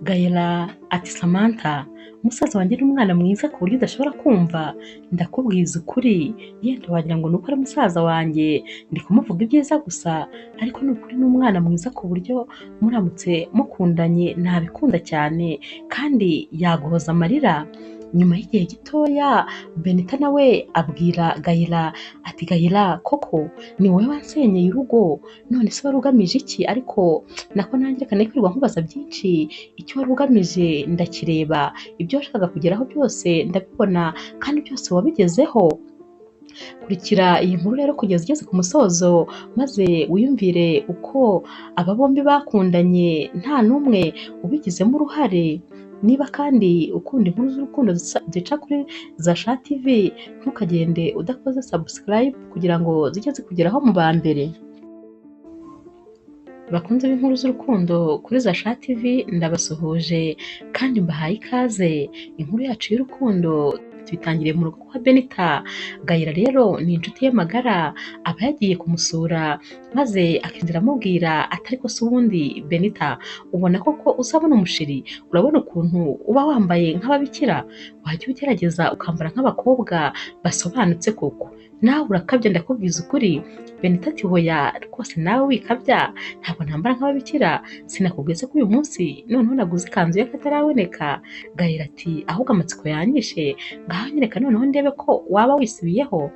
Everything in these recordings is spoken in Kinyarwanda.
Gayera ati Samantha, musaza wanjye ni umwana mwiza ku buryo udashobora kumva, ndakubwiza ukuri, yenda wagira ngo ni uko ari musaza wanjye, ndi kumuvuga ibyiza gusa, ariko ni ukuri ni umwana mwiza ku buryo muramutse mukundanye nabikunda cyane kandi yaguhoza amarira. Nyuma y'igihe gitoya Benita nawe abwira Gayera ati Gayera koko ni wowe wansenyeye urugo, none se wari ugamije iki? Ariko nako nanjye reka kwirirwa nkubaza byinshi, icyo wari ugamije ndakireba, ibyo washakaga kugeraho byose ndabibona kandi byose wabigezeho. Kurikira iyi nkuru rero kugeza igeze ku musozo, maze wiyumvire uko aba bombi bakundanye nta n'umwe ubigizemo uruhare. Niba kandi ukunda inkuru z'urukundo zica kuri Zasha TV, ntukagende udakoze subscribe kugira ngo zijye zikugeraho mu ba mbere. Bakunze b'inkuru z'urukundo kuri Zasha TV ndabasuhuje kandi mbahaye ikaze. Inkuru yacu y'urukundo tuyitangiriye mu rugo kwa Benita. Gayera rero ni inshuti ye magara, aba yagiye kumusura maze akinjira amubwira ati ariko se ubundi Benita, ubona koko uzabona umusheri? Urabona ukuntu uba wambaye nk'ababikira? Wajya ugerageza ukambara nk'abakobwa basobanutse koko, nawe urakabya ndakubwiza ukuri. Benita ati hoya rwose nawe wikabya, ntabwo nambara nk'ababikira, sinakubwiye se ko uyu munsi noneho naguze ikanzu y'akataraboneka? Gayera ati ahubwo amatsiko yanyishe, ngaho nyereka noneho ndebe ko waba wisubiyeho.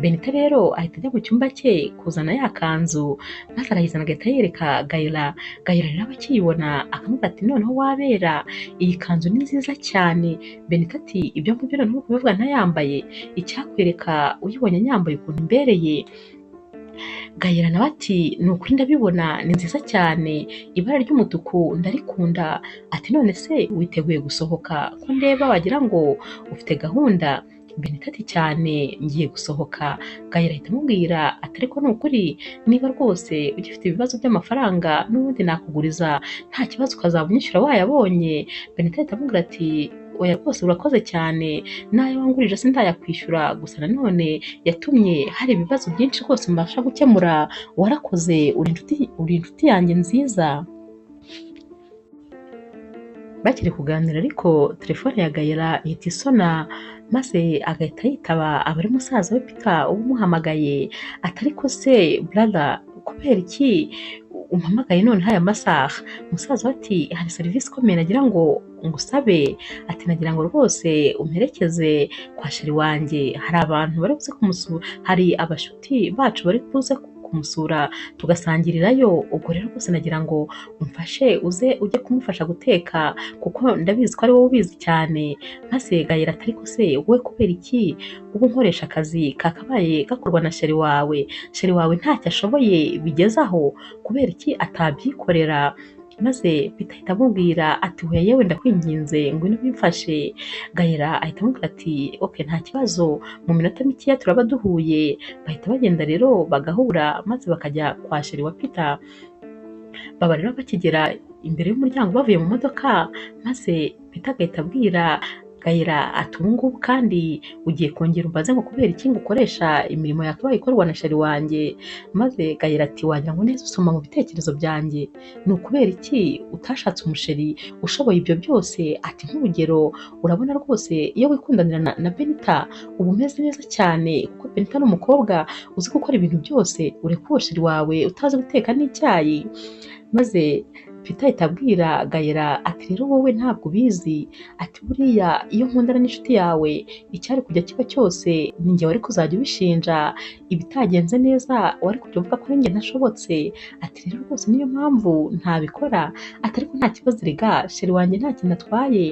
Benita rero ahita ajya mu cyumba cye kuzana ya kanzu, maze arayizana agahita yereka Gayera. Gayera rero aba akiyibona akamubwira ati noneho wabera, iyi kanzu ni nziza cyane. Benita ati ibyo ngibyo noneho kubivuga ntayambaye, icyakwereka uyibonye nyambaye ukuntu imbereye. Gayera nawe ati ni ukuri ndabibona ni nziza cyane, ibara ry'umutuku ndarikunda. Ati none se witeguye gusohoka ko ndeba wagira ngo ufite gahunda? Benita ati cyane ngiye gusohoka. Gayera ahita amubwira ati ariko ni ukuri niba rwose ugifite ibibazo by'amafaranga n'ubundi nakuguriza nta kibazo ukazaba unyishyura wayabonye. Benita ahita amubwira ati oya rwose urakoze cyane, n'ayo wangurije sindayakwishyura, gusa nanone yatumye hari ibibazo byinshi rwose mbasha gukemura, warakoze, uri inshuti yanjye nziza. Bakiri kuganira ariko telefone ya Gayera ihita isona, maze agahita yitaba aba ari musaza we Peter uba umuhamagaye, ati ariko se brother kubera iki umpamagaye none aya masaha? Musaza we ati hari serivisi ikomeye nagira ngo ngusabe, ati nagira ngo rwose umperekeze kwa sheri wanjye, hari abantu bari buze kumusura, hari abashuti bacu bari buze kumusura tugasangirirayo, ubwo rero rwose nagira ngo umfashe uze ujye kumufasha guteka kuko ndabizi ko ari wowe ubizi cyane. Maze Gayera ati ariko se wowe kubera iki uba unkoresha akazi kakabaye gakorwa na sheri wawe? Sheri wawe ntacyo ashoboye bigeze aho, kubera iki atabyikorera? Maze Peter ahita amubwira ati hoya yewe ndakwinginze ngwino ubimfashe. Gayera ahita amubwira ati ok nta kibazo, mu minota mikeya turaba duhuye. Bahita bagenda rero bagahura maze bakajya kwa sheri wa Peter. Baba rero bakigera imbere y'umuryango bavuye mu modoka, maze Peter agahita abwira Gayera ati ubu ngubu kandi ugiye kongera umbaze ngo kubera iki ngukoresha imirimo yakabaye ikorwa na sheri wanjye? Maze Gayera ati wagira ngo neza usoma mu bitekerezo byanjye, ni ukubera iki utashatse umusheri ushoboye ibyo byose? Ati nk'urugero urabona rwose iyo wikundanira na Benita uba umeze neza cyane, kuko Benita ni umukobwa uzi gukora ibintu byose, ureka uwo sheri wawe utazi guteka n'icyayi. Maze Peter ahita abwira Gayera ati rero wowe ntabwo ubizi, ati buriya iyo nkundana n'inshuti yawe icyari kujya kiba cyose ni njye wari kuzajya ubishinja, ibitagenze neza wari kujya uvuga ko ari njye ntashobotse, ati rero rwose niyo mpamvu ntabikora, ati ariko nta kibazo erega sheri wanjye nta kintu atwaye.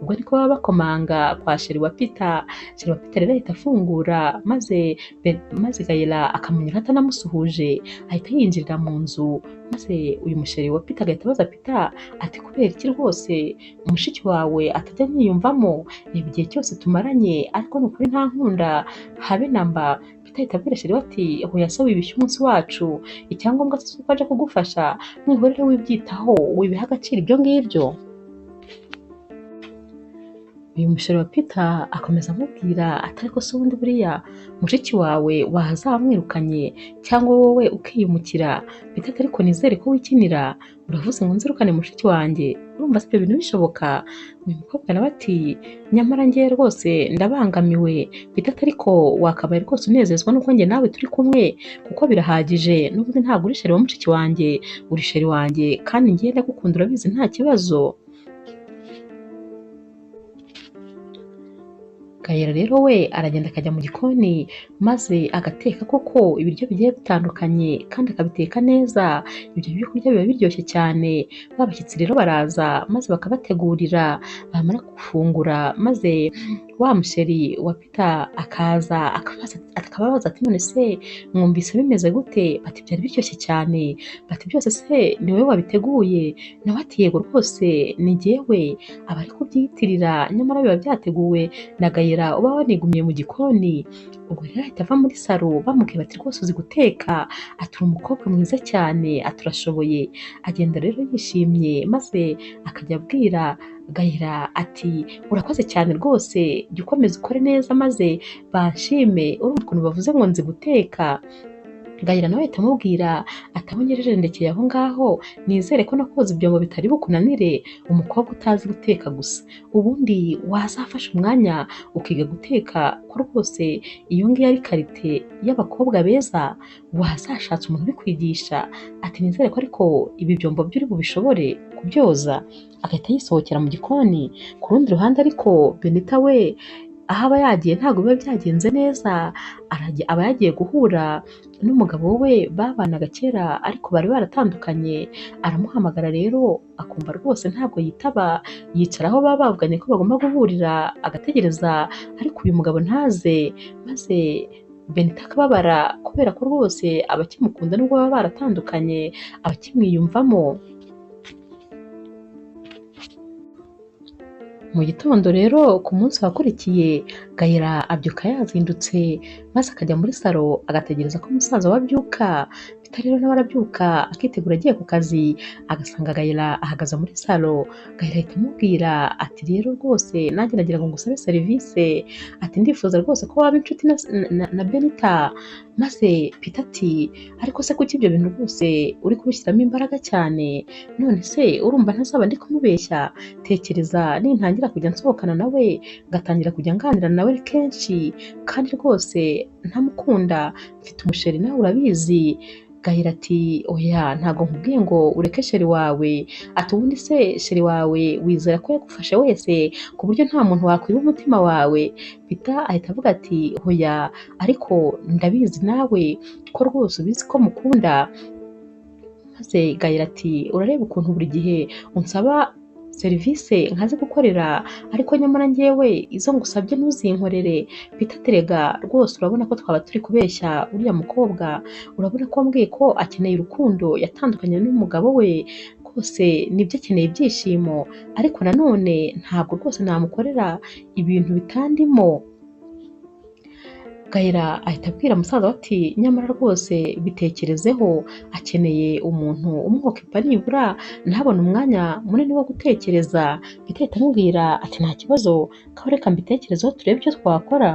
Ubwo ariko baba bakomanga kwa sheri wa Peter, sheri wa Peter rero ahita afungura maze Gayera akamunyura atanamusuhuje, ahita yinjirira mu nzu. Maze uyu musheri wa Peter agahita abaza Peter ati kubera iki rwose mushiki wawe atajya anyiyumvamo, reba igihe cyose tumaranye ariko ni ukuri nta nkunda habe na mba. Peter ahita abwira sheri we ati hoya se wibishye umunsi wacu, icyangombwa si uko aje kugufasha, mwihorere wibyitaho wibiha agaciro ibyo ngibyo. Uyu musore wa Peter akomeza amubwira ati ariko se ubundi buriya mushiki wawe wazamwirukanye cyangwa wowe ukiyimukira? Peter ati ariko nizere ko wikinira, uravuze ngo nzirukane mushiki wanjye, urumva se ibyo bintu bishoboka? Uyu mukobwa nawe ati nyamara njyewe rwose ndabangamiwe. Peter ati ariko wakabaye rwose unezezwa nuko njye nawe turi kumwe kuko birahagije, n'ubundi ntabwo uri sheri wa mushiki wanjye, uri sheri wanjye kandi njyewe ndagukunda urabizi nta kibazo. Gayera rero we aragenda akajya mu gikoni maze agateka koko ibiryo bigiye bitandukanye kandi akabiteka neza, ibyo byo kurya biba biryoshye cyane. Ba bashyitsi rero baraza maze bakabategurira, bamara gufungura maze wa musheri wa Peter akaza akababaza ati none se mwumvise bimeze gute? Bati byari biryoshye cyane. Bati byose se ni wowe wabiteguye? Nawe ati yego rwose ni jyewe. Aba ari kubyiyitirira nyamara biba byateguwe na Gayera uba wanigumiye mu gikoni. Ubwo rero ahita ava muri salo bamubwira bati rwose uzi guteka, ati uri umukobwa mwiza cyane, ati urashoboye. Agenda rero yishimye maze akajya abwira Gayera ati urakoze cyane rwose, jya ukomeza ukore neza maze banshime, urumva ukuntu bavuze ngo nzi guteka. Gayera nawe ahita amubwira ati aho ngejeje ndekeye aho ngaho, nizere ko no koza ibyombo bitari bukunanire, umukobwa utazi guteka gusa, ubundi wazafashe umwanya ukiga guteka ko rwose iyo ngiyo ari karite y'abakobwa beza, wazashatse umuntu ubikwigisha. Ati nizere ko ariko ibi byombo byo uri bubishobore kubyoza. Agahita yisohokera mu gikoni. Ku rundi ruhande ariko Benita we aho aba yagiye ntabwo biba byagenze neza, aba yagiye guhura n'umugabo we babanaga kera ariko bari baratandukanye, aramuhamagara rero akumva rwose ntabwo yitaba, yicara aho baba bavuganye ko bagomba guhurira agategereza, ariko uyu mugabo ntaze, maze Benita akababara kubera ko rwose aba akimukunda nubwo baba baratandukanye, aba akimwiyumvamo. Mu gitondo rero ku munsi wakurikiye, Gayera abyuka yazindutse maze akajya muri salo agategereza ko musaza we abyuka. Peter rero nawe arabyuka akitegura agiye ku kazi, agasanga Gayera ahagaze muri salo. Gayera ahita amubwira ati rero rwose nanjye nagira ngo ngusabe serivisi, ati ndifuza rwose ko waba inshuti na Benita. Maze Peter ati ariko se kuki ibyo bintu rwose uri kubishyiramo imbaraga cyane? None se urumva ntazaba ndi kumubeshya? Tekereza nintangira kujya nsohokana nawe, ngatangira kujya nganira nawe kenshi, kandi rwose ntamukunda, mfite umusheri nawe urabizi. Gayera ati oya ntabwo nkubwiye ngo ureke sheri wawe, ati ubundi se sheri wawe wizera ko yagufashe wese ku buryo nta muntu wakwiba umutima wawe? Peter ahita avuga ati oya ariko ndabizi nawe ko rwose ubizi ko mukunda. Maze Gayera ati urareba ukuntu buri gihe unsaba serivisi nkazi gukorera, ariko nyamara njyewe izo ngusabye ntuzinkorere. Peter ati rega rwose urabona ko twaba turi kubeshya uriya mukobwa, urabona ko wambwiye ko akeneye urukundo, yatandukanye n'umugabo we, rwose nibyo akeneye ibyishimo, ariko nanone ntabwo rwose namukorera ibintu bitandimo. Gayera ahita abwira musaza we ati nyamara rwose bitekerezeho, akeneye umuntu umwokipa nibura ntabone umwanya munini wo gutekereza. Peter ahita amubwira ati nta kibazo, kaho reka mbitekerezeho turebe icyo twakora.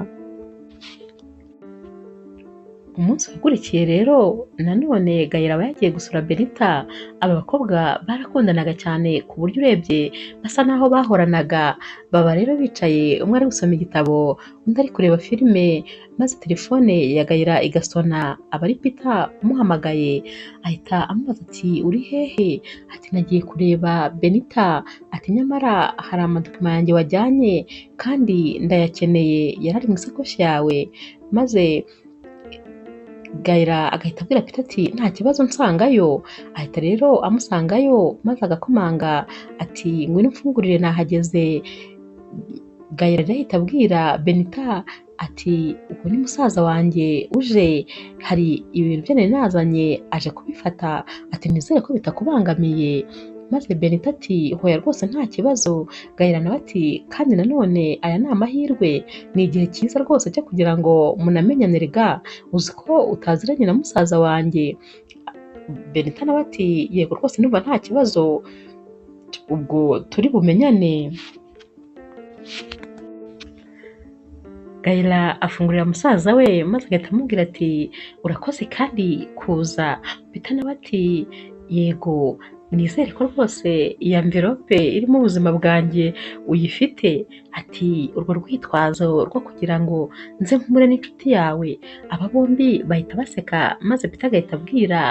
Umunsi wakurikiye rero nanone Gayera aba yagiye gusura Benita. Aba bakobwa barakundanaga cyane ku buryo urebye basa naho bahoranaga. Baba rero bicaye umwe ari gusoma igitabo undi ari kureba filime, maze telefone ya Gayera igasona, aba ari Peter umuhamagaye. Ahita amubaza ati uri hehe? Ati nagiye kureba Benita, ati nyamara hari amadokima yanjye wajyanye kandi ndayakeneye, yari ari mu isakoshi yawe. Maze Gayera agahita abwira Peter ati nta kibazo nsangayo. Ahita rero amusangayo maze agakomanga ati ngwino umfungurire nahageze. Gayera rero ahita abwira Benita ati ubu ni musaza wanjye uje, hari ibintu bye nari nazanye aje kubifata, ati nizere ko bitakubangamiye. Maze Benita ati hoya rwose nta kibazo. Gayera nawe ati kandi nanone aya ni amahirwe, ni igihe cyiza rwose cyo kugira ngo munamenyane rega, uzi ko utaziranye na musaza wanjye. Benita nawe ati yego rwose ndumva nta kibazo, ubwo turi bumenyane. Gahera afungurira musaza we maze agahita amubwira ati urakoze kandi kuza. Peter nawe ati yego, nizere ko rwose iyi amverope irimo ubuzima bwanjye uyifite. Ati urwo rwitwazo rwo kugira ngo nze mpure n'inshuti yawe. Aba bombi bahita baseka maze Peter agahita abwira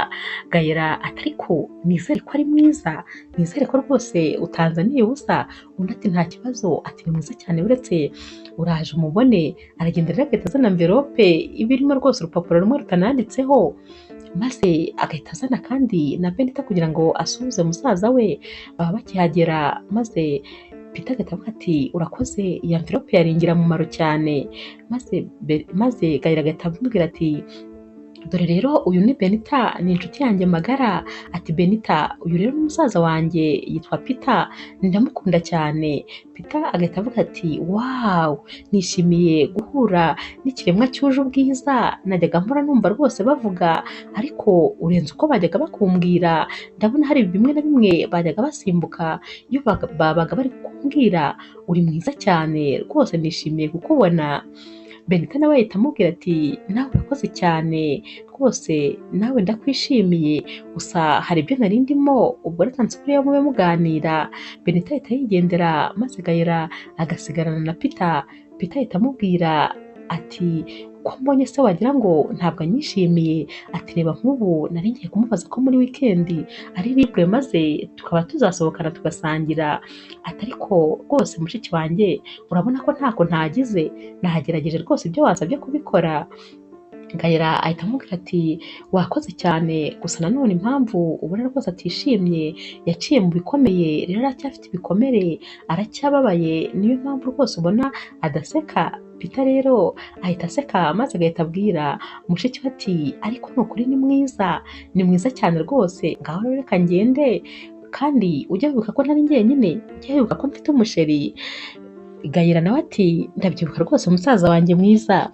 Gahera ati ariko nizere ko ari mwiza, nizere ko rwose utanzaniye ubusa. Undi ati nta kibazo, ati ni mwiza cyane uretse uraje umubone. Aragenda rero agahita azana amverope iba irimo rwose urupapuro rumwe rutananditseho, maze agahita azana kandi na Benita kugira ngo asuhuze musaza we. Baba bakihagera maze Peter agahita avuga ati urakoze, iyi amverope yari ingirakamaro cyane. Maze Gahera agahita amubwira ati dore rero uyu ni Benita, ni inshuti yanjye magara. Ati Benita, uyu rero ni musaza wanjye yitwa Peter, ndamukunda cyane. Peter agahita avuga ati wow, nishimiye guhura n'ikiremwa cyuje ubwiza, najyaga mpora numva rwose bavuga, ariko urenze uko bajyaga bakumbwira, ndabona hari bimwe na bimwe bajyaga basimbuka iyo babaga bari kukumbwira, uri mwiza cyane rwose, nishimiye kukubona. Benita nawe ahita amubwira ati nawe urakoze cyane rwose, nawe ndakwishimiye, gusa hari ibyo nari ndimo, ubwo reka nsubireyo mube muganira. Benita ahita yigendera maze Gahera agasigarana na Peter. Peter ahita amubwira ati ko mbonye se wagira ngo ntabwo anyishimiye, ati reba nk'ubu nari ngiye kumubaza ko muri wikendi ari libre maze tukaba tuzasohokana tugasangira, ati ariko rwose mushiki wanjye urabona ko ntako ntagize, nagerageje rwose ibyo wansabye kubikora. Gahera ahita amubwira ati wakoze cyane, gusa nanone impamvu ubona rwose atishimye, yaciye mu bikomeye, rero aracyafite ibikomere, aracyababaye, niyo mpamvu rwose ubona adaseka. Peter rero ahita aseka maze agahita abwira mushiki we ati ariko ni ukuri ni mwiza, ni mwiza cyane rwose, ngaho rero reka ngende, kandi ujye wibuka ko ntari njyenyine, ujye wibuka ko mfite umusheri. Gahera nawe ati ndabyibuka rwose musaza wanjye mwiza.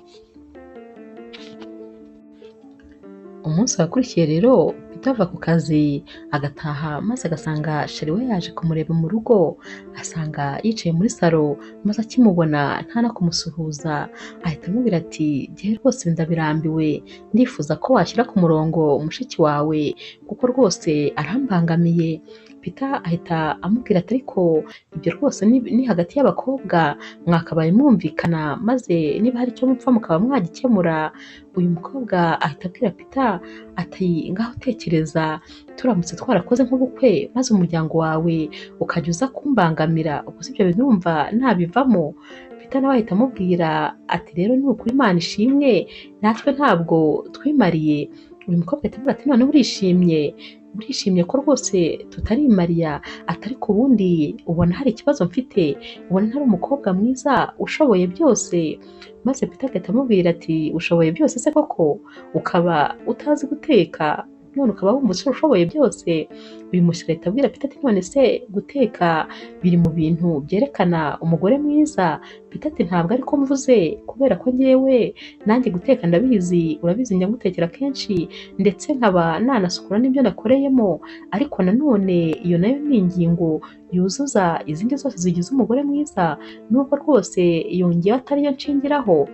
Umunsi wakurikiye rero Peter ava ku kazi agataha maze agasanga sheri we yaje kumureba mu rugo, asanga yicaye muri salo, maze akimubona nta no kumusuhuza, ahita amubwira ati jyewe rwose ndabirambiwe, ndifuza ko washyira ku murongo mushiki wawe kuko rwose arambangamiye. Peter ahita amubwira ati ariko ibyo rwose ni hagati y'abakobwa, mwakabaye mwumvikana maze niba hari icyo mupfa mukaba mwagikemura. Uyu mukobwa ahita abwira Peter ati ngaho tekereza turamutse twarakoze nk'ubukwe maze umuryango wawe ukajya uza kumbangamira, ubwo si ibyo bintu urumva nabivamo? Peter nawe ahita amubwira ati rero ni ukuri Imana ishimwe natwe ntabwo twimariye. Uyu mukobwa ahita amubwira ati noneho urishimye, urishimye ko rwose tutarimariya, ati ariko ubundi ubona hari ikibazo mfite, ubona ntari umukobwa mwiza ushoboye byose. Maze Peter agahita amubwira ati ushoboye byose se koko, ukaba utazi guteka none ukaba wumva ushoboye byose. Uyu musore ahita abwira Peter ati none se guteka biri mu bintu byerekana umugore mwiza? Peter ati ntabwo ariko mvuze, kubera ko njyewe nanjye guteka ndabizi, urabizi njya ngutekera kenshi ndetse nkaba nanasukura n'ibyo nakoreyemo, ariko nanone iyo nayo ni ingingo yuzuza izindi zose zigize umugore mwiza, nubwo rwose iyo ngewe atariyo nshingiraho,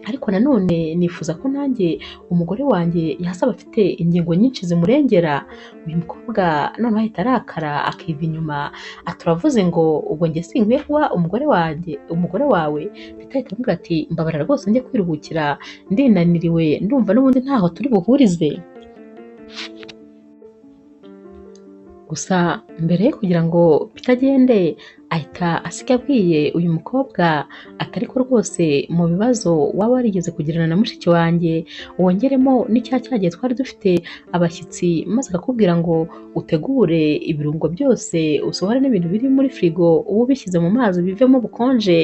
ariko nanone nifuza ko nanjye umugore wanjye yazaba afite ingingo nyinshi zimurengera. Uyu mukobwa noneho ahita arakara akiva inyuma, ati uravuze ngo ubwo njye sinkwiye kuba umugore wanjye, umugore wawe? Peter ahita amubwira ati mbabarira rwose njye kwiruhukira, ndinaniriwe, ndumva n'ubundi ntaho turi buhurize. Gusa mbere yo kugira ngo Peter agende ahita asiga abwiye uyu mukobwa ati ariko rwose mu bibazo waba warigeze kugirana na mushiki wanjye wongeremo n'icya cyagihe twari dufite abashyitsi, maze akakubwira ngo utegure ibirungo byose usohore n'ibintu biri muri firigo ube ubishyize mu mazi bivemo ubukonje,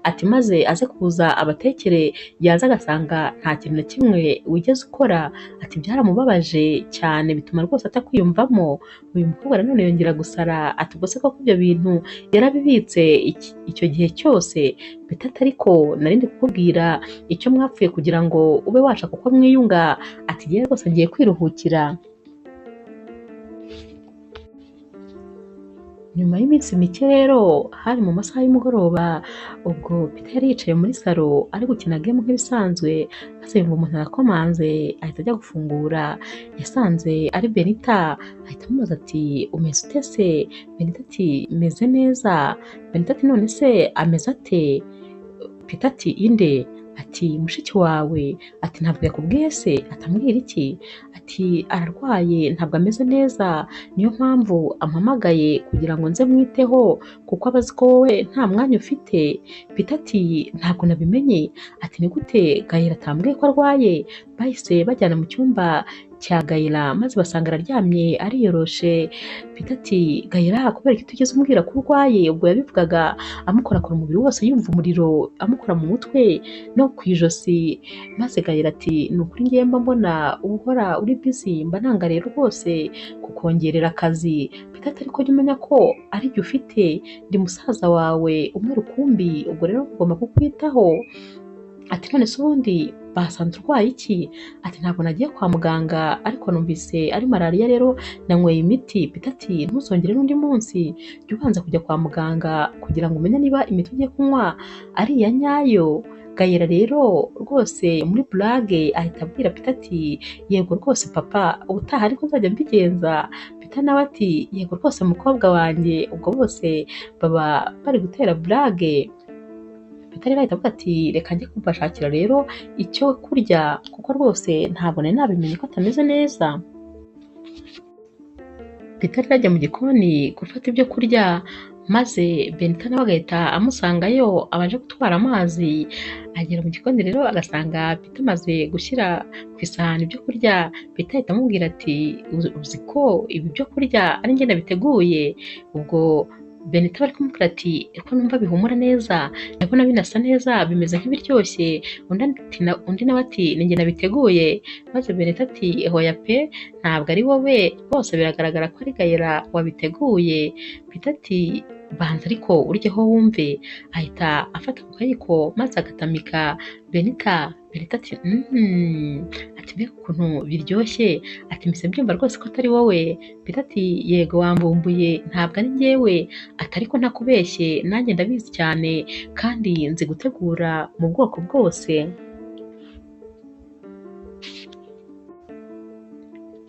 ati maze aze kuza abatekere, yaza agasanga nta kintu na kimwe wigeze ukora, ati byaramubabaje cyane bituma rwose atakwiyumvamo. Uyu mukobwa nanone yongera gusara ati ubwo se koko ibyo bintu yarabibitse icyo gihe cyose? Peter ati ariko nari ndi kukubwira icyo mwapfuye kugira ngo ube washaka uko mwiyunga, ati njyewe rwose ngiye kwiruhukira. Nyuma y'iminsi mike rero hari mu masaha y'umugoroba, ubwo Peter yari yicaye muri salo ari gukina game nk'ibisanzwe, maze yumva umuntu arakomanze ahita ajya gufungura, yasanze ari Benita, ahita amubaza ati umeze ute se? Benita ati meze neza. Benita ati none se ameze ate? Peter ati inde? Ati mushiki wawe. Ati ntabwo yakubwiye se? Atambwira iki? Ati ararwaye ntabwo ameze neza, niyo mpamvu ampamagaye kugira ngo nze mwiteho kuko aba azi ko wowe nta mwanya ufite. Peter ati ntabwo nabimenye. Ati ni gute Gahera atambwiye ko arwaye? Bahise bajyana mu cyumba cya Gahera maze basanga araryamye ariyoroshe. Peter ati Gahera kubera ko utigeze umbwira ko urwaye? Ubwo yabivugaga amukorakora umubiri wose yumva umuriro amukora mu mutwe no ku ijosi, maze Gahera ati ni ukuri ngiye mba mbona uhora uri busy, mba nanga rero rwose kukongerera akazi. Peter ati ariko jya umenya ko ari jye ufite, ndi musaza wawe umwe rukumbi, ubwo rero ngomba kukwitaho. Ati none se ubundi basanze urwaye iki? Ati ntabwo nagiye kwa muganga ariko numvise ari malariya rero nanyweye imiti. Peter ati ntuzongere n'undi munsi, jya ubanza kujya kwa muganga kugira ngo umenye niba imiti ugiye kunywa ari iya nyayo. Gahera rero rwose muri burage ahita abwira Peter ati yego rwose papa, ubutaha ariko nzajya mbigenza. Peter nawe ati yego rwose mukobwa wanjye. Ubwo bose baba bari gutera burage. Peter rero ahita avuga ati reka njye kubashakira rero icyo kurya kuko rwose ntabwo nari nabimenye ko atameze neza. Peter rero ajya mu gikoni gufata ibyo kurya, maze Benita nawe agahita amusangayo abanje gutwara amazi. Agera mu gikoni rero agasanga Peter amaze gushyira ku isahani ibyo kurya. Peter ahita amubwira ati uzi ko ibi byo kurya ari njye nabiteguye? Ubwo Benita bari kumubwira ati ko numva bihumura neza, ndabona binasa neza, bimeze nk'ibiryoshye. Undi nawe ati ni njye nabiteguye. Maze Benita ati hoya pe, ntabwo ari wowe, rwose biragaragara ko ari Gahera wabiteguye. Peter ati banza ariko uryeho wumve. Ahita afata ku kayiko maze agatamika Benita. Benita ati ati mbega ukuntu biryoshye, ati mpise mbyumva rwose ko atari wowe. Peter ati yego wambumbuye, ntabwo ari njyewe, ati ariko ntakubeshye nanjye ndabizi cyane kandi nzi gutegura mu bwoko bwose.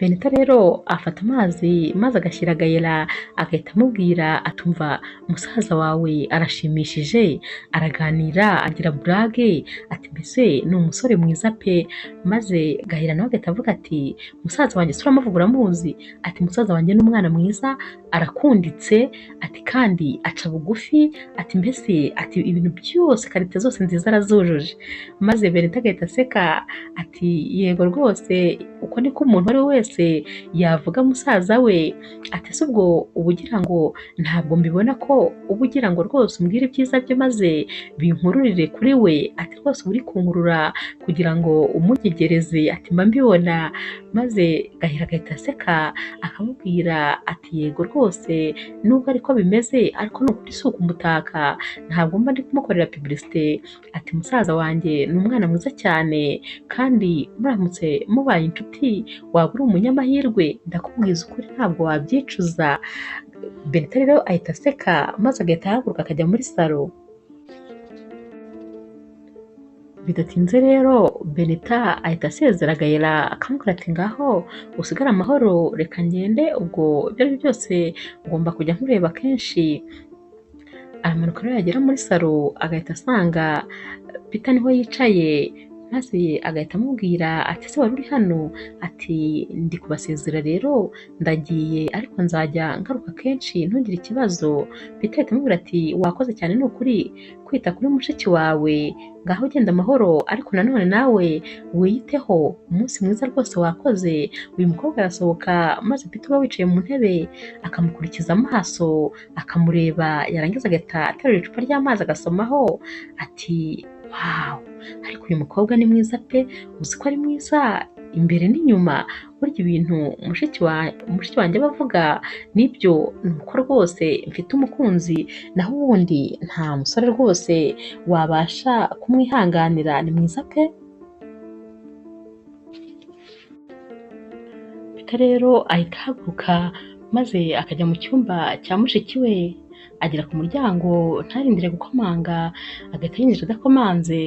Benita rero afata amazi maze agashyira Gahera, agahita amubwira atumva musaza wawe arashimishije, araganira, agira burage, ati mbese ni umusore mwiza pe. Maze Gahera nawe agahita avuga ati musaza wanjye se uramuvuga uramuzi? Ati musaza wanjye ni umwana mwiza, arakunditse, ati kandi aca bugufi, ati mbese ati ibintu byose karite zose nziza arazujuje. Maze Benita agahita aseka ati yego rwose uko niko umuntu uwo ari we wese yavuga musaza we. Ati se ubwo uba ugira ngo ntabwo mbibona ko uba ugira ngo rwose umbwire ibyiza bye maze binkururire kuri we? Ati rwose uba uri kunkurura kugira ngo umunyegereze, ati mba mbibona. Maze Gahera agahita aseka akamubwira ati yego rwose nubwo ariko bimeze ariko ni ukuri si ukumutaka, ntabwo mba ndi kumukorera publicité. Ati musaza wanjye ni umwana mwiza cyane kandi muramutse mubaye inshuti waba uri umunyamahirwe, ndakubwiza ukuri ntabwo wabyicuza. Benita rero ahita aseka maze agahita ahaguruka akajya muri salo. Bidatinze rero Benita ahita asezera Gahera akamubwira ati ngaho usigare amahoro, reka ngende, ubwo ibyo ari byo byose ngomba kujya nkureba kenshi. Aramanuka rero yagera muri salo agahita asanga Peter niho yicaye, maze agahita amubwira ati ese wari uri hano? Ati ndi kubasezera rero ndagiye, ariko nzajya ngaruka kenshi ntugire ikibazo. Peter ahita amubwira ati wakoze cyane ni ukuri kwita kuri mushiki wawe, ngaho ugenda amahoro, ariko nanone nawe wiyiteho, umunsi mwiza rwose wakoze. Uyu mukobwa arasohoka maze Peter uba wicaye mu ntebe akamukurikiza amaso akamureba, yarangiza agahita aterura icupa ry'amazi agasomaho ati wawu, ariko uyu mukobwa ni mwiza pe, uzi ko ari mwiza imbere n'inyuma, burya ibintu mushiki wanjye aba avuga nibyo, ni uko rwose mfite umukunzi, naho ubundi nta musore rwose wabasha kumwihanganira, ni mwiza pe. Peter rero ahita ahaguruka Maze akajya mu cyumba cya mushiki we, agera ku muryango ntarindire gukomanga, agahita yinjira adakomanze,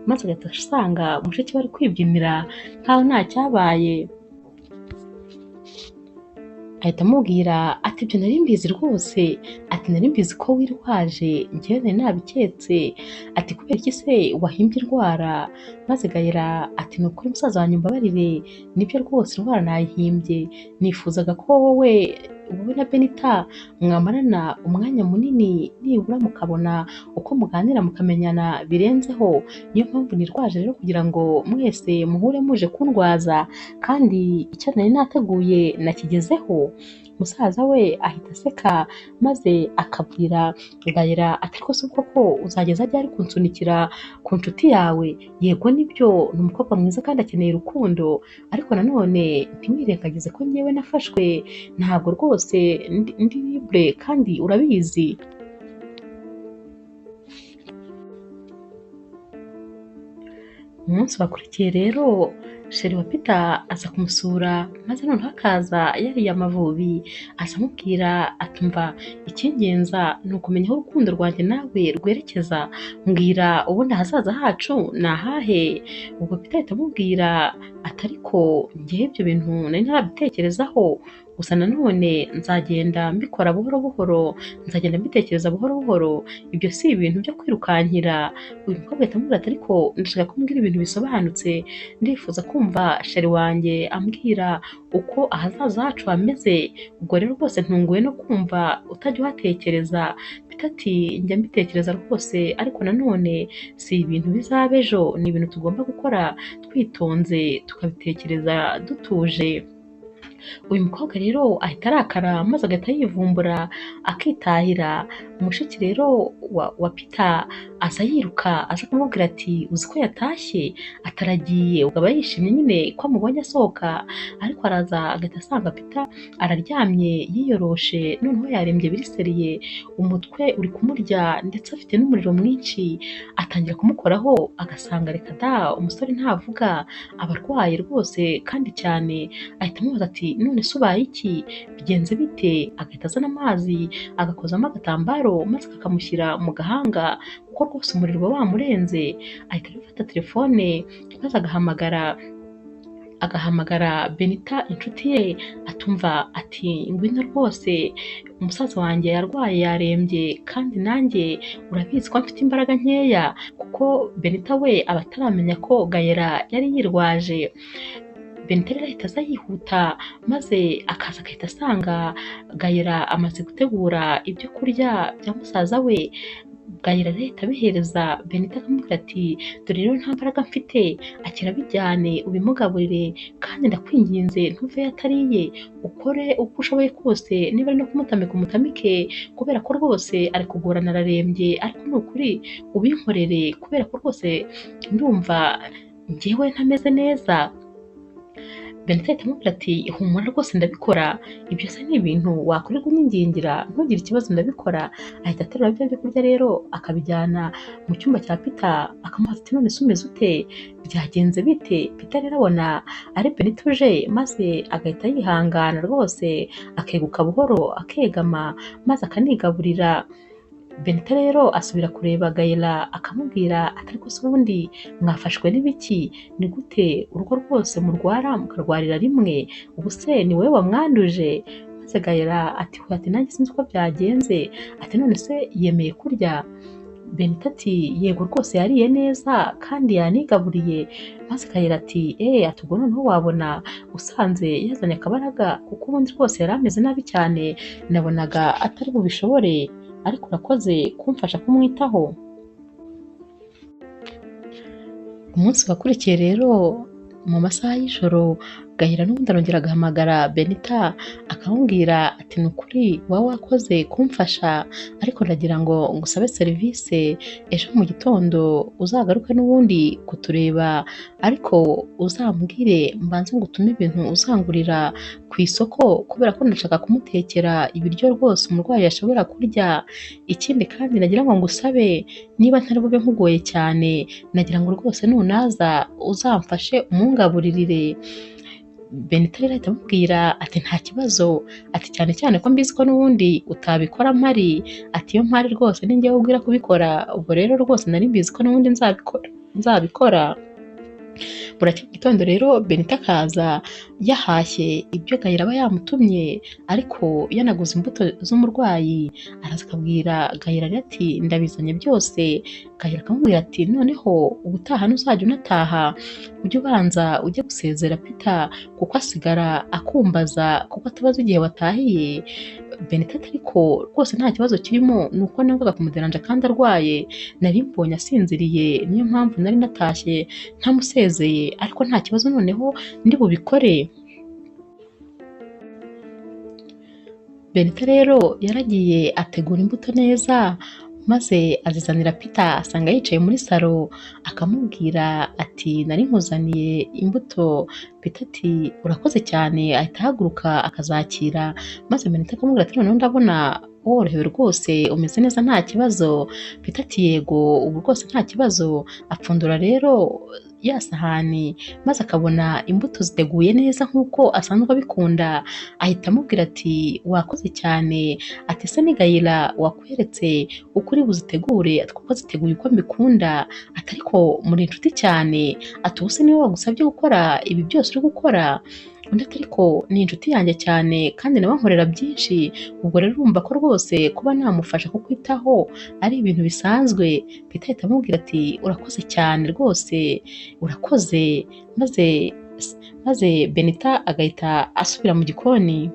maze agahita asanga mushiki we ari kwibyinira nkaho nta cyabaye. Ahita amubwira ati ibyo nari mbizi rwose, ati nari mbizi ko wirwaje, njyewe nari nabiketse, ati kubera iki se wahimbye indwara? Maze Gahera ati ni ukuri musaza wanjye umbabarire, nibyo rwose indwara nayihimbye, nifuzaga ko wowe na Benita mwamarana umwanya munini, nibura mukabona uko muganira mukamenyana birenzeho, niyo mpamvu nirwaje rero kugira ngo mwese muhure muje kundwaza, kandi icyo nari nateguye nakigezeho. Musaza we ahita aseka maze akabwira Gahera ati ariko se ubwo ko uzageza ryari kunsunikira ku nshuti yawe? Yego nibyo ni umukobwa mwiza kandi akeneye urukundo, ariko nanone ntiwirengagize ko njyewe nafashwe, ntabwo rwose ndi libre kandi urabizi. Umunsi wakurikiye rero Sheri wa Peter aza kumusura, maze noneho akaza yariye amavubi, aza amubwira atumva icy'ingenza ni ukumenya aho urukundo rwanjye nawe rwerekeza, mbwira ubundi ahazaza hacu ni ahahe? Ubwo Peter ahita amubwira ati ariko njyewe ibyo bintu nari ntarabitekerezaho, gusa nanone nzagenda mbikora buhoro buhoro, nzagenda mbitekereza buhoro buhoro, ibyo si ibintu byo kwirukankira. Uyu mukobwa ahita amubwira ati ariko ndashaka ko umbwira ibintu bisobanutse, ndifuza kumva sheri wanjye ambwira uko ahazaza hacu hameze, ubwo rero rwose ntunguwe no kumva utajya uhatekereza. Peter ati njya mbitekereza rwose, ariko nanone si ibintu bizaba ejo, ni ibintu tugomba gukora twitonze, tukabitekereza dutuje. Uyu mukobwa rero ahita arakara maze agahita yivumbura akitahira. Mushiki rero wa Peter aza yiruka aza kumubwira ati uzi ko yatashye ataragiye, ubwo aba yishimye nyine ko amubonye asohoka, ariko araza agahita asanga Peter araryamye yiyoroshe, noneho yarembye biriseriye, umutwe uri kumurya ndetse afite n'umuriro mwinshi. Atangira kumukoraho agasanga reka da, umusore ntavuga, aba arwaye rwose kandi cyane. Ahita amubaza ati none se ubaye iki, bigenze bite? Agahita azana amazi agakozamo agatambaro maze kakamushyira mu gahanga kuko rwose umuriro uba wamurenze. Ahita afata telefone maze agahamagara Benita inshuti ye, atumva ati ngwino rwose umusaza wanjye yarwaye yarembye, kandi nanjye urabizi ko mfite imbaraga nkeya, kuko Benita we aba ataramenya ko Gahera yari yirwaje. Benita rero ahita aza yihuta maze akaza agahita asanga Gahera amaze gutegura ibyo kurya bya musaza we. Gahera rero ahita abihereza Benita akamubwira ati dore rero nta mbaraga mfite, akira bijyane ubimugaburire, kandi ndakwinginze ntuveyo atariye, ukore uko ushoboye kose, niba ari no kumutamika umutamike, kubera ko rwose ari kugorana ararembye, ariko ni ukuri ubinkorere kubera ko rwose ndumva njyewe ntameze neza. Benita ahita amubwira ati humura rwose ndabikora, ibyo se ni ibintu wakorerwa unyingingira, ntugire ikibazo ndabikora. Ahita aterura bya byo kurya rero akabijyana mu cyumba cya Peter, akamubaza ati none se umeze ute, byagenze bite? Peter rero abona ari Benita uje, maze agahita yihangana rwose, akeguka buhoro, akegama, maze akanigaburira. Benita rero asubira kureba Gahera akamubwira ati ariko se ubundi mwafashwe n'ibiki? Ni gute urugo rwose murwara mukarwarira rimwe? Ubu se ni wowe wamwanduje? Maze Gahera ati hoya, ati nanjye sinzi uko byagenze, ati none se yemeye kurya? Benita ati yego rwose yariye neza kandi yanigaburiye. Maze Gahera ati ati ubwo noneho wabona usanze yazanye akabaraga, kuko ubundi rwose yari ameze nabi cyane, nabonaga atari bubishobore, ariko urakoze kumfasha kumwitaho. Umunsi wakurikiye rero mu masaha y'ijoro, Gahera n'ubundi arongera agahamagara Benita akamubwira ati ni ukuri waba wakoze kumfasha, ariko ndagira ngo ngusabe serivisi, ejo mu gitondo uzagaruke n'ubundi kutureba, ariko uzambwire mbanze ngutume ibintu uzangurira ku isoko, kubera ko ndashaka kumutekera ibiryo rwose umurwayi ashobora kurya. Ikindi kandi nagira ngo ngusabe, niba ntari bube nkugoye cyane, nagira ngo rwose nunaza uzamfashe umungaburirire. Benita rero ahita amubwira ati nta kibazo, ati cyane cyane ko mbizi ko n'ubundi utabikora mpari, ati iyo mpari rwose ni njyewe ubwira kubikora, ubwo rero rwose nari mbizi ko n'ubundi nzabikora. Buracya mu gitondo rero Benita akaza yahashye ibyo Gahira aba yamutumye, ariko yanaguze imbuto z'umurwayi, araza akabwira Gahira rero ati ndabizanye byose. Gahira akamubwira ati noneho ubutaha ntuzajya unataha, ujye ubanza ujye gusezera Peter kuko asigara akumbaza kuko atabaza igihe watahiye. Benita ati ariko rwose nta kibazo kirimo, ni uko nangaga kumuderanja kandi arwaye, nari mbonye asinziriye, niyo mpamvu nari natashye ntamusezeye, ariko nta kibazo noneho ndi bubikore. Benita rero yaragiye ategura imbuto neza, maze azizanira Peter asanga yicaye muri salo, akamubwira ati nari nkuzaniye imbuto. Peter ati urakoze cyane, ahita ahaguruka akazakira, maze Benita akamubwira ati noneho ndabona worohewe rwose, umeze neza nta kibazo. Peter ati yego ubu rwose nta kibazo. Apfundura rero ya sahani maze akabona imbuto ziteguye neza nk'uko asanzwe abikunda, ahita amubwira ati wakoze cyane, ati se ni Gahira wakweretse uko uri buzitegure, ati kuko ziteguye uko mbikunda, ati ariko muri inshuti cyane, ati ubu se niwe wagusabye gukora ibi byose uri gukora? Undi ati ariko ni inshuti yanjye cyane kandi nawe ankorera byinshi, ubwo rero urumva ko rwose kuba namufasha kukwitaho ari ibintu bisanzwe. Peter ahita amubwira ati urakoze cyane rwose, urakoze. Maze Benita agahita asubira mu gikoni.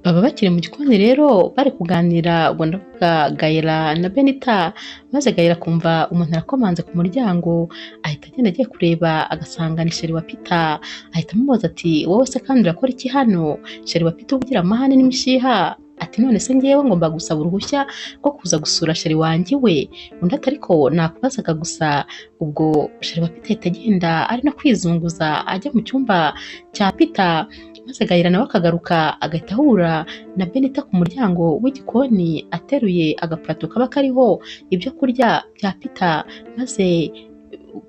Baba bakiri mu gikoni rero bari kuganira, ubwo ndavuga Gahira na Benita, maze Gahira akumva umuntu arakomanze ku muryango, ahita agenda agiye kureba agasanga ni sheri wa Peter, ahita amubaza ati wowe se kandi urakora iki hano? Sheri wa Peter ugira amahane n'imishiha, ati none se ngewe ngomba gusaba uruhushya rwo kuza gusura sheri wanjye we? Undi ati ariko nakubazaga gusa. Ubwo sheri wa Peter ahita agenda ari no kwizunguza ajya mu cyumba cya Peter, maze Gahira nawe akagaruka agahita ahura na Benita ku muryango w'igikoni ateruye agapurato kaba kariho ibyo kurya bya Peter, maze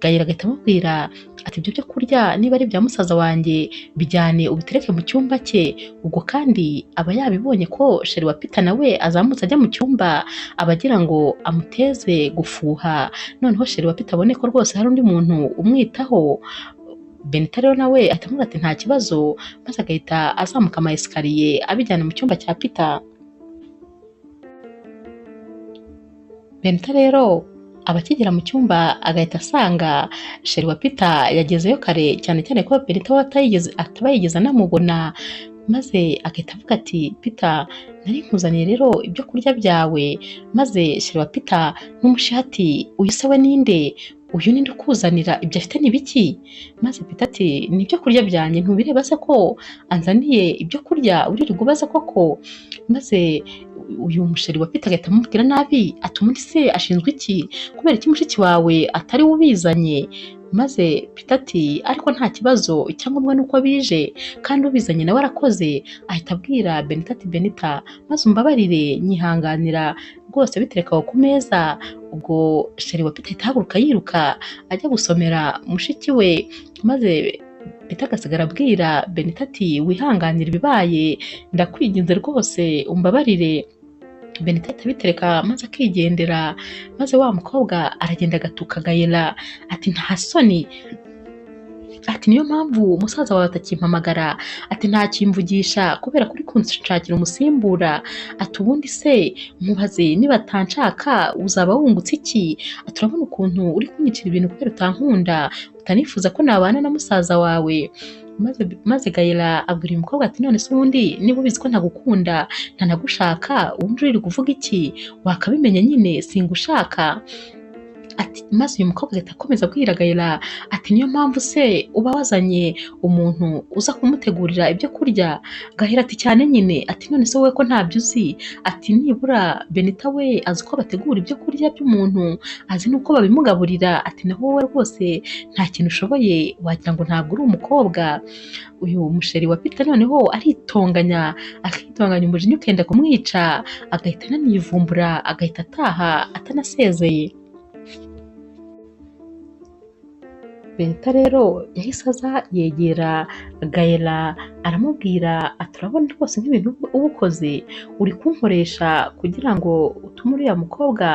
Gahira agahita amubwira ati ibyo byo kurya niba ari ibya musaza wanjye bijyane ubitereke mu cyumba cye. Ubwo kandi aba yabibonye ko sheri wa Peter nawe azamutse ajya mu cyumba, aba agira ngo amuteze gufuha, noneho sheri wa Peter abone ko rwose hari undi muntu umwitaho. Benita rero nawe ahita amubwira ati nta kibazo, maze agahita azamuka ama esikariye abijyana mu cyumba cya Peter. Benita rero aba akigera mu cyumba agahita asanga sheri wa Peter yagezeyo kare, cyane cyane ko Benita we ataba yigeze anamubona, maze agahita avuga ati Peter nari nkuzaniye rero ibyo kurya byawe. Maze sheri wa Peter n'umushiha ati uyu se we ninde? Uyu ninde ukuzanira ibyo afite ni biki? Maze Peter ati ni ibyo kurya byanjye, ntubireba se ko anzaniye ibyo kurya uririrwa ubaza koko? Maze uyu musheri wa Peter agahita amubwira nabi ati ubundi se ashinzwe iki? Kubera iki mushiki wawe atari we ubizanye? Maze Peter ati ariko nta kibazo, icyangombwa ni uko bije kandi ubizanye nawe arakoze. Ahita abwira Benita ati Benita maze umbabarire nyihanganira rwose bitereka aho ku meza. Ubwo sheri wa Peter ahita ahaguruka yiruka ajya gusomera mushiki we, maze Peter agasigara abwira Benita ati wihanganire ibibaye, ndakwinginze rwose umbabarire. Benita ahita abitereka maze akigendera, maze wa mukobwa aragenda agatuka Gahira ati nta soni, ati niyo mpamvu musaza wawe atakimpamagara, ati ntakimvugisha kubera kuri kunshakira umusimbura, ati ubundi se nkubaze niba atanshaka uzaba wungutse iki? Ati urabona ukuntu uri kunyicira ibintu kubera utankunda, utanifuza ko nabana na musaza wawe. Maze Gahira abwira uyu mukobwa ati none se ubundi niba ubizi ko ntagukunda ntanagushaka, ubundi uri kuvuga iki? Wakabimenya nyine singushaka. Ati maze uyu mukobwa agahita akomeza abwira Gahira ati niyo mpamvu se uba wazanye umuntu uza kumutegurira ibyo kurya? Gahira ati cyane nyine, ati none se wowe ko ntabyo uzi? Ati nibura Benita we azi uko bategura ibyo kurya by'umuntu, azi n'uko babimugaburira, ati naho wowe rwose nta kintu ushoboye, wagira ngo ntabwo uri umukobwa. Uyu musheri wa Peter noneho aritonganya, akitonganya umujinya ukenda kumwica, agahita ananivumbura, agahita ataha atanasezeye. Benita rero yahise aza yegera Gayera aramubwira ati urabona rwose nk'ibintu uba ukoze uri kunkoresha kugira ngo utume uriya mukobwa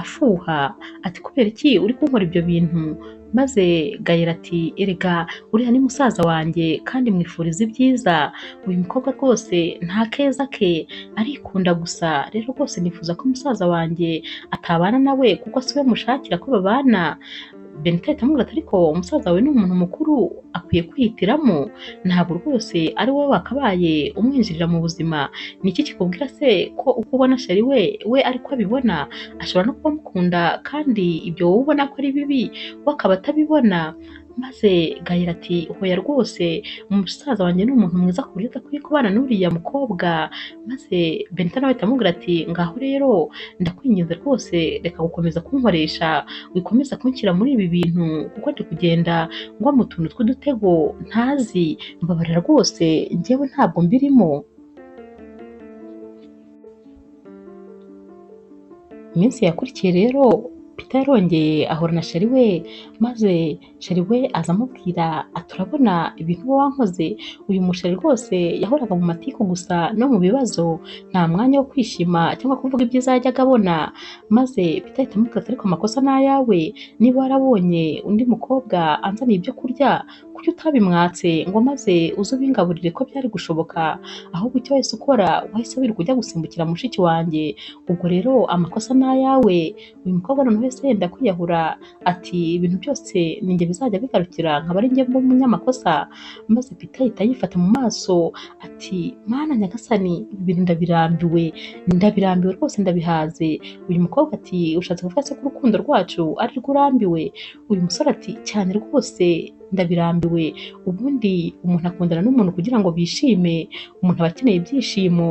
afuha, ati kubera iki uri kunkora ibyo bintu? Maze Gayera ati erega uriya ni musaza wanjye kandi mwifuriza ibyiza, uyu mukobwa rwose nta keza ke arikunda gusa, rero rwose nifuza ko musaza wanjye atabana nawe kuko si we mushakira ko babana. Benita ahita amubwira ati ariko umusaza wawe ni umuntu mukuru akwiye kwihitiramo, ntabwo rwose ari wowe wakabaye umwinjirira mu buzima, ni iki kikubwira se ko uko ubona sheri we ariko abibona, ashobora no kuba amukunda kandi ibyo wowe ubona ko ari bibi we akaba atabibona. Maze Gayera ati hoya rwose umusaza wanjye ni umuntu mwiza ku buryo adakwiye kubana n'uriya mukobwa. Maze Benita nawe ahita amubwira ati ngaho rero ndakwinginze rwose reka gukomeza kunkoresha, wikomeza kunshyira muri ibi bintu kuko ndi kugenda ngwa mu tuntu tw'udutego ntazi, mbabarira rwose njyewe ntabwo mbirimo. Iminsi yakurikiye rero Peter yarongeye ahura na sheri we, maze sheri we aza amubwira ati urabona ibintu uba wankoze, uyu musheri rwose yahoraga mu matiku gusa no mu bibazo, nta mwanya wo kwishima cyangwa kuvuga ibyiza yajyaga abona. Maze Peter ahita amubwira ati ariko amakosa ni ayawe, niba warabonye undi mukobwa anzaniye ibyo kurya kuki utabimwatse ngo maze uze ubingaburire ko byari gushoboka, ahubwo icyo wahise ukora wahise wirirwa ujya gusimbukira mushiki wanjye, ubwo rero amakosa ni ayawe. Uyu mukobwa noneho wese yenda kwiyahura ati ibintu byose ni njye bizajya bigarukira nkaba ari njye mba umunyamakosa. Maze Peter ahita yifata mu maso ati mana nyagasani ibi bintu ndabirambiwe, ndabirambiwe rwose ndabihaze. Uyu mukobwa ati ushatse kuvuga se ko urukundo rwacu ari rwo urambiwe? Uyu musore ati cyane rwose ndabirambiwe, ubundi umuntu akundana n'umuntu kugira ngo bishime, umuntu aba akeneye ibyishimo,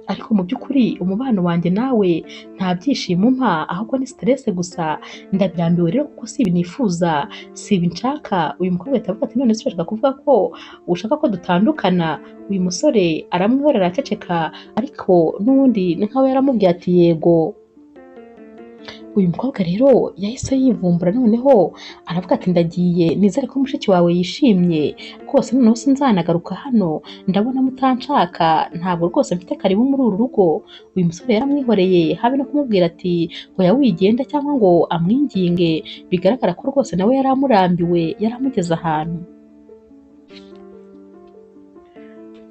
ariko mu by'ukuri umubano wanjye nawe nta byishimo umpa ahubwo ni stress gusa, ndabirambiwe rero kuko si ibi nifuza, si ibi nshaka. Uyu mukobwa ahita avuga ati none se urashaka kuvuga ko ushaka ko dutandukana? Uyu musore aramwihorera araceceka, ariko n'ubundi ni nkaho yaramubwiye ati yego. Uyu mukobwa rero yahise yivumbura noneho aravuga ati ndagiye nizere ko mushiki wawe yishimye rwose, noneho sinzanagaruka hano, ndabona mutanshaka, ntabwo rwose mfite karibu muri uru rugo. Uyu musore yaramwihoreye habe no kumubwira ati hoya wigenda cyangwa ngo amwinginge, bigaragara ko rwose nawe yari amurambiwe, yari amugeze ahantu.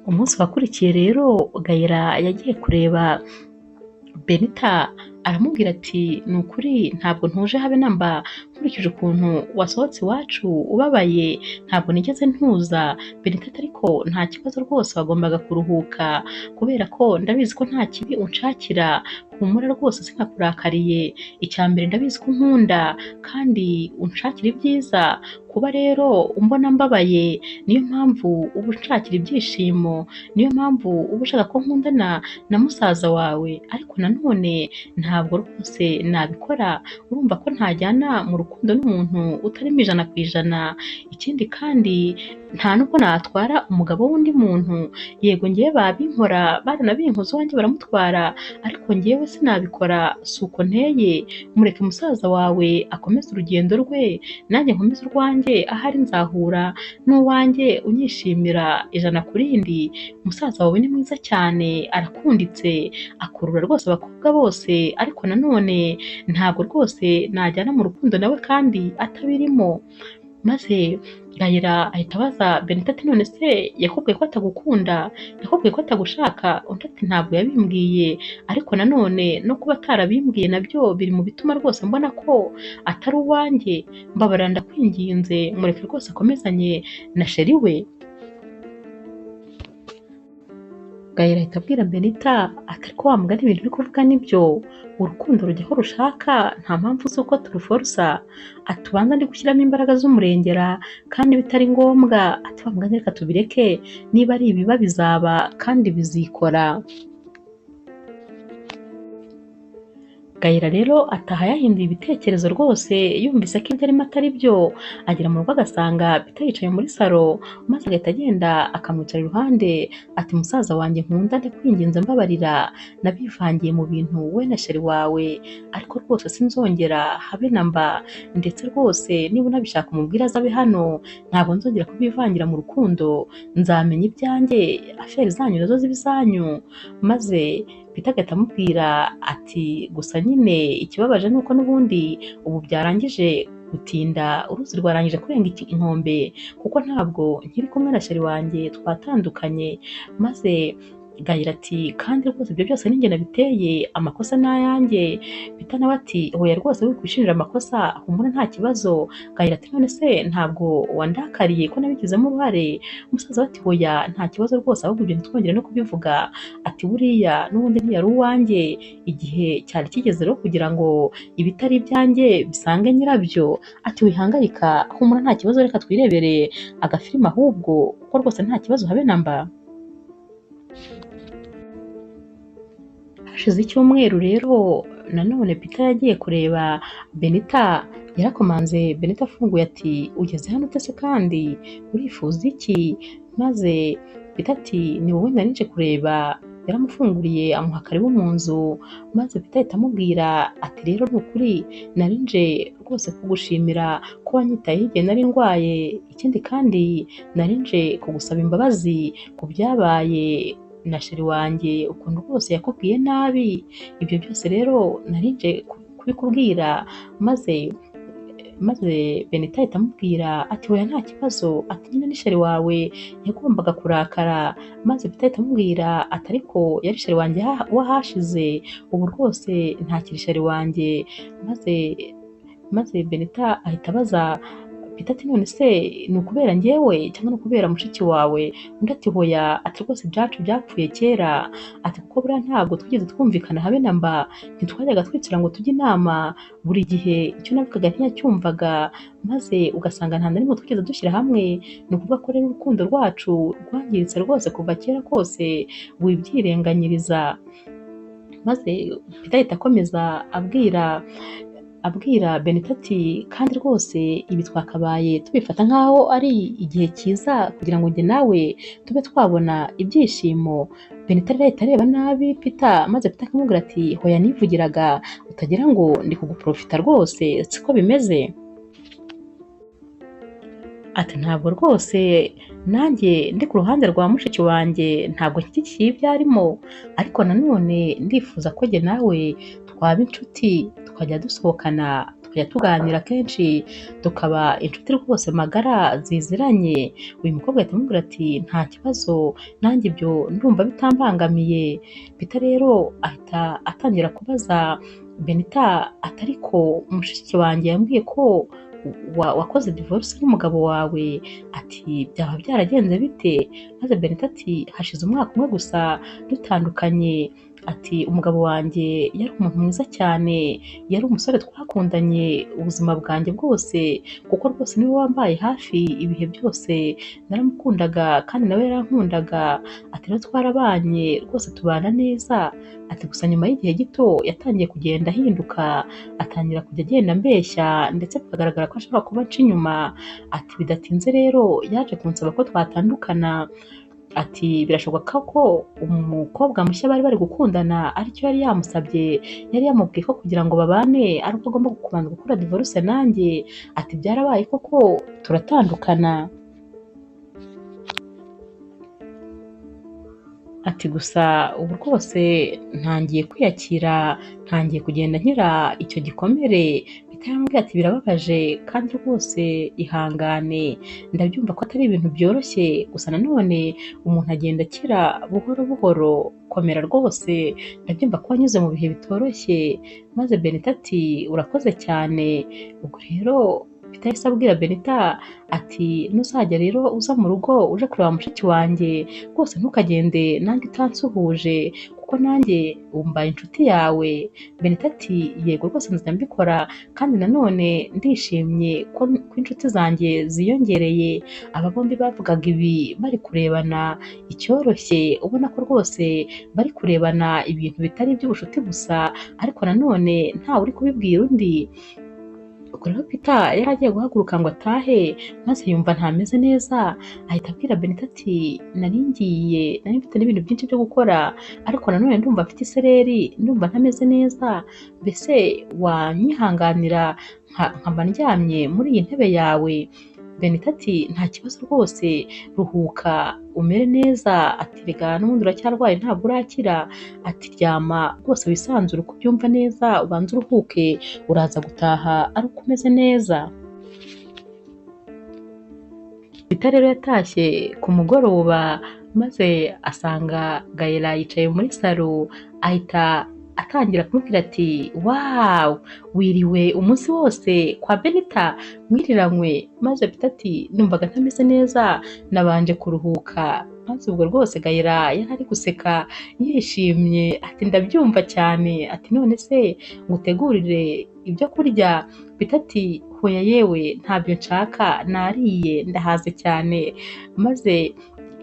Umunsi wakurikiye rero Gayera yagiye kureba Benita aramubwira ati ni ukuri ntabwo ntuje habe namba, nkurikije ukuntu wasohotse iwacu ubabaye ntabwo nigeze ntuza. Benita ati ariko nta kibazo rwose wagombaga kuruhuka kubera ko ndabizi ko nta kibi unshakira, humura rwose sinakurakariye, icya mbere ndabizi ko unkunda kandi unshakira ibyiza, kuba rero umbona mbabaye niyo mpamvu uba unshakira ibyishimo, niyo mpamvu uba ushaka ko nkundana na musaza wawe, ariko nanone ntabwo rwose nabikora, urumva ko ntajyana mu rukundo n'umuntu utarimo 100%. Ikindi kandi nta nubwo natwara umugabo w'undi muntu, yego njyewe babinkora baranabinkoze uwanjye baramutwara, ariko njyewe sinabikora, si uko nteye, mureke musaza wawe akomeze urugendo rwe nanjye nkomeze urwanjye, ahari nzahura n'uwanjye unyishimira 100%. Musaza wawe ni mwiza cyane, arakunditse, akurura rwose abakobwa bose, ariko nanone ntabwo rwose najyana mu rukundo nawe kandi atabirimo. Maze Gayera ahita abaza Benita ati none se yakubwiye ko atagukunda, yakubwiye ko atagushaka? Undi ati ntabwo yabimbwiye, ariko nanone no kuba atarabimbwiye nabyo biri mu bituma rwose mbona ko atari uwanjye, mbabarira ndakwinginze mureke rwose akomezanye na sheri we. Gayera ahita abwira Benita ati ariko wa mugani ibintu uri kuvuga nibyo, urukundo rujya aho rushaka nta mpamvu z'uko turuforusa, ati ubanza ndi gushyiramo imbaraga z'umurengera kandi bitari ngombwa, ati wa mugani reka tubireke, niba ari ibiba bizaba kandi bizikora. Gahira rero ataha yahinduye ibitekerezo rwose, yumvise ko ibyo arimo atari byo, agera mu rugo agasanga Peter yicaye muri salo, maze agahita agenda akamwicara iruhande, ati musaza wanjye nkunda ndakwinginze mbabarira, nabivangiye mu bintu we na sheri wawe, ariko rwose sinzongera habe na mba, ndetse rwose niba unabishaka umubwire azabe hano, ntabwo nzongera kubivangira mu rukundo, nzamenya ibyanjye, aferi zanyu nazo zibe izanyu. Maze Peter agahita amubwira ati gusa nyine ikibabaje ni uko n'ubundi ubu byarangije gutinda, uruzi rwarangije kurenga inkombe, kuko ntabwo nkiri kumwe na sheri wanjye twatandukanye. Maze Gahira ati kandi rwose ibyo byose ninjye nabiteye, amakosa ni ayanjye. Peter nawe ati oya rwose wikwishinjira amakosa, humura nta kibazo. Gahira ati none se ntabwo wandakariye ko nabigizemo uruhare? Umusaza we ati oya nta kibazo rwose, ahubwo ibyo ntitwongere no kubivuga. Ati buriya n'ubundi ntiyari uwanjye, igihe cyari kigeze rero kugira ngo ibitari ibyanjye bisange nyirabyo. Ati wihangayika, humura nta kibazo, reka twirebere agafilime ahubwo, kuko rwose nta kibazo habe na mba. Hashize icyumweru rero nanone Peter yagiye kureba Benita, yarakomanze Benita afunguye ati ugeze hano ute se kandi urifuza iki? Maze Peter ati ni wowe nari nje kureba. Yaramufunguriye amuha karibu mu nzu, maze Peter ahita amubwira ati rero ni ukuri nari nje rwose kugushimira ko wanyitayeho igihe nari ndwaye, ikindi kandi nari nje kugusaba imbabazi ku byabaye na sheri wanjye ukuntu rwose yakubwiye nabi, ibyo byose rero nari nje kubikubwira. Maze Benita ahita amubwira ati oya nta kibazo, ati nyine ni sheri wawe yagombaga kurakara. Maze Peter ahita amubwira ati ariko yari sheri wanjye w'ahashize, ubu rwose ntakiri sheri wanjye. Maze Benita ahita abaza Peter ati none se ni ukubera njyewe cyangwa ni ukubera mushiki wawe? Undi ati hoya, ati rwose ibyacu byapfuye kera, ati kuko buriya ntabwo twigeze twumvikana habe na mba, ntitwajyaga twicara ngo tujye inama, buri gihe icyo navugaga ntiyacyumvaga, maze ugasanga nta na rimwe twigeze dushyira hamwe. Ni ukuvuga ko rero urukundo rwacu rwangiritse rwose kuva kera kose, wibyirenganyiriza. Maze Peter ahita akomeza abwira Benita ati kandi rwose ibi twakabaye tubifata nk'aho ari igihe cyiza kugira ngo njye nawe tube twabona ibyishimo. Benita rero ahita areba nabi Peter, maze Peter akamubwira ati hoya nivugiraga, utagira ngo ndi kuguprofita rwose siko bimeze. Ati ntabwo rwose nanjye ndi ku ruhande rwa mushiki wanjye, ntabwo nshyigikiye ibyo arimo, ariko nanone ndifuza ko njye nawe twaba inshuti, tukajya dusohokana, tukajya tuganira kenshi, tukaba inshuti rwose magara ziziranye. Uyu mukobwa ahita amubwira ati nta kibazo, nanjye ibyo ndumva bitambangamiye. Peter rero ahita atangira kubaza Benita ati ariko mushiki wanjye yambwiye ko wakoze divorce n'umugabo wawe, ati byaba byaragenze bite? Maze Benita ati hashize umwaka umwe gusa dutandukanye, ati umugabo wanjye yari umuntu mwiza cyane, yari umusore twakundanye ubuzima bwanjye bwose, kuko rwose niwe wambaye hafi ibihe byose, naramukundaga kandi nawe yarankundaga, ati rero twarabanye rwose tubana neza, ati gusa nyuma y'igihe gito yatangiye kugenda ahinduka, atangira kujya agenda ambeshya, ndetse bikagaragara ko ashobora kuba anca inyuma, ati bidatinze rero yaje kunsaba ko twatandukana, ati birashoboka ko umukobwa mushya bari bari gukundana aricyo yari yamusabye, yari yamubwiye ko kugira ngo babane ari uko agomba kubanza gukora divorce nanjye, ati byarabaye koko turatandukana. Ati gusa ubu rwose ntangiye kwiyakira, ntangiye kugenda nkira icyo gikomere. Peter yaramubwiye ati birababaje kandi rwose ihangane, ndabyumva ko atari ibintu byoroshye, gusa nanone umuntu agenda akira buhoro buhoro, komera rwose, ndabyumva ko wanyuze mu bihe bitoroshye. Maze Benita ati urakoze cyane. Ubwo rero Peter yahise abwira Benita ati nuzajya rero uza mu rugo uje kureba mushiki wanjye rwose ntukagende nanjye utansuhuje, kuko kuko nanjye mbaye inshuti yawe. Benita ati yego rwose nzajya mbikora, kandi nanone ndishimye ko inshuti zanjye ziyongereye. Aba bombi bavugaga ibi bari kurebana icyoroshye, ubona ko rwose bari kurebana ibintu bitari iby'ubucuti gusa, ariko nanone ntawe uri kubibwira undi. Ubwo rero Peter yari agiye guhaguruka ngo atahe, maze yumva ntameze neza, ahita abwira Benita ati nari ngiye, nari mfite n'ibintu byinshi byo gukora, ariko nanone ndumva mfite isereri, ndumva ntameze neza, mbese wanyihanganira nkaba ndyamye muri iyi ntebe yawe? Benita ati nta kibazo rwose, ruhuka umere neza, ati rega n'ubundi uracyarwaye ntabwo urakira, ati ryama rwose wisanzure uko ubyumva neza, ubanze uruhuke, uraza gutaha ari uko umeze neza. Peter rero yatashye ku mugoroba, maze asanga Gaella yicaye muri salo, ahita atangira kumubwira ati wawu, wiriwe umunsi wose kwa Benita mwiriranywe? Maze Peter ati numvaga ntameze neza, nabanje kuruhuka. Maze ubwo rwose Gaella yari ari guseka yishimye, ati ndabyumva cyane, ati none se ngutegurire ibyo kurya? Peter ati hoya yewe ntabyo nshaka, nariye ndahaze cyane. Maze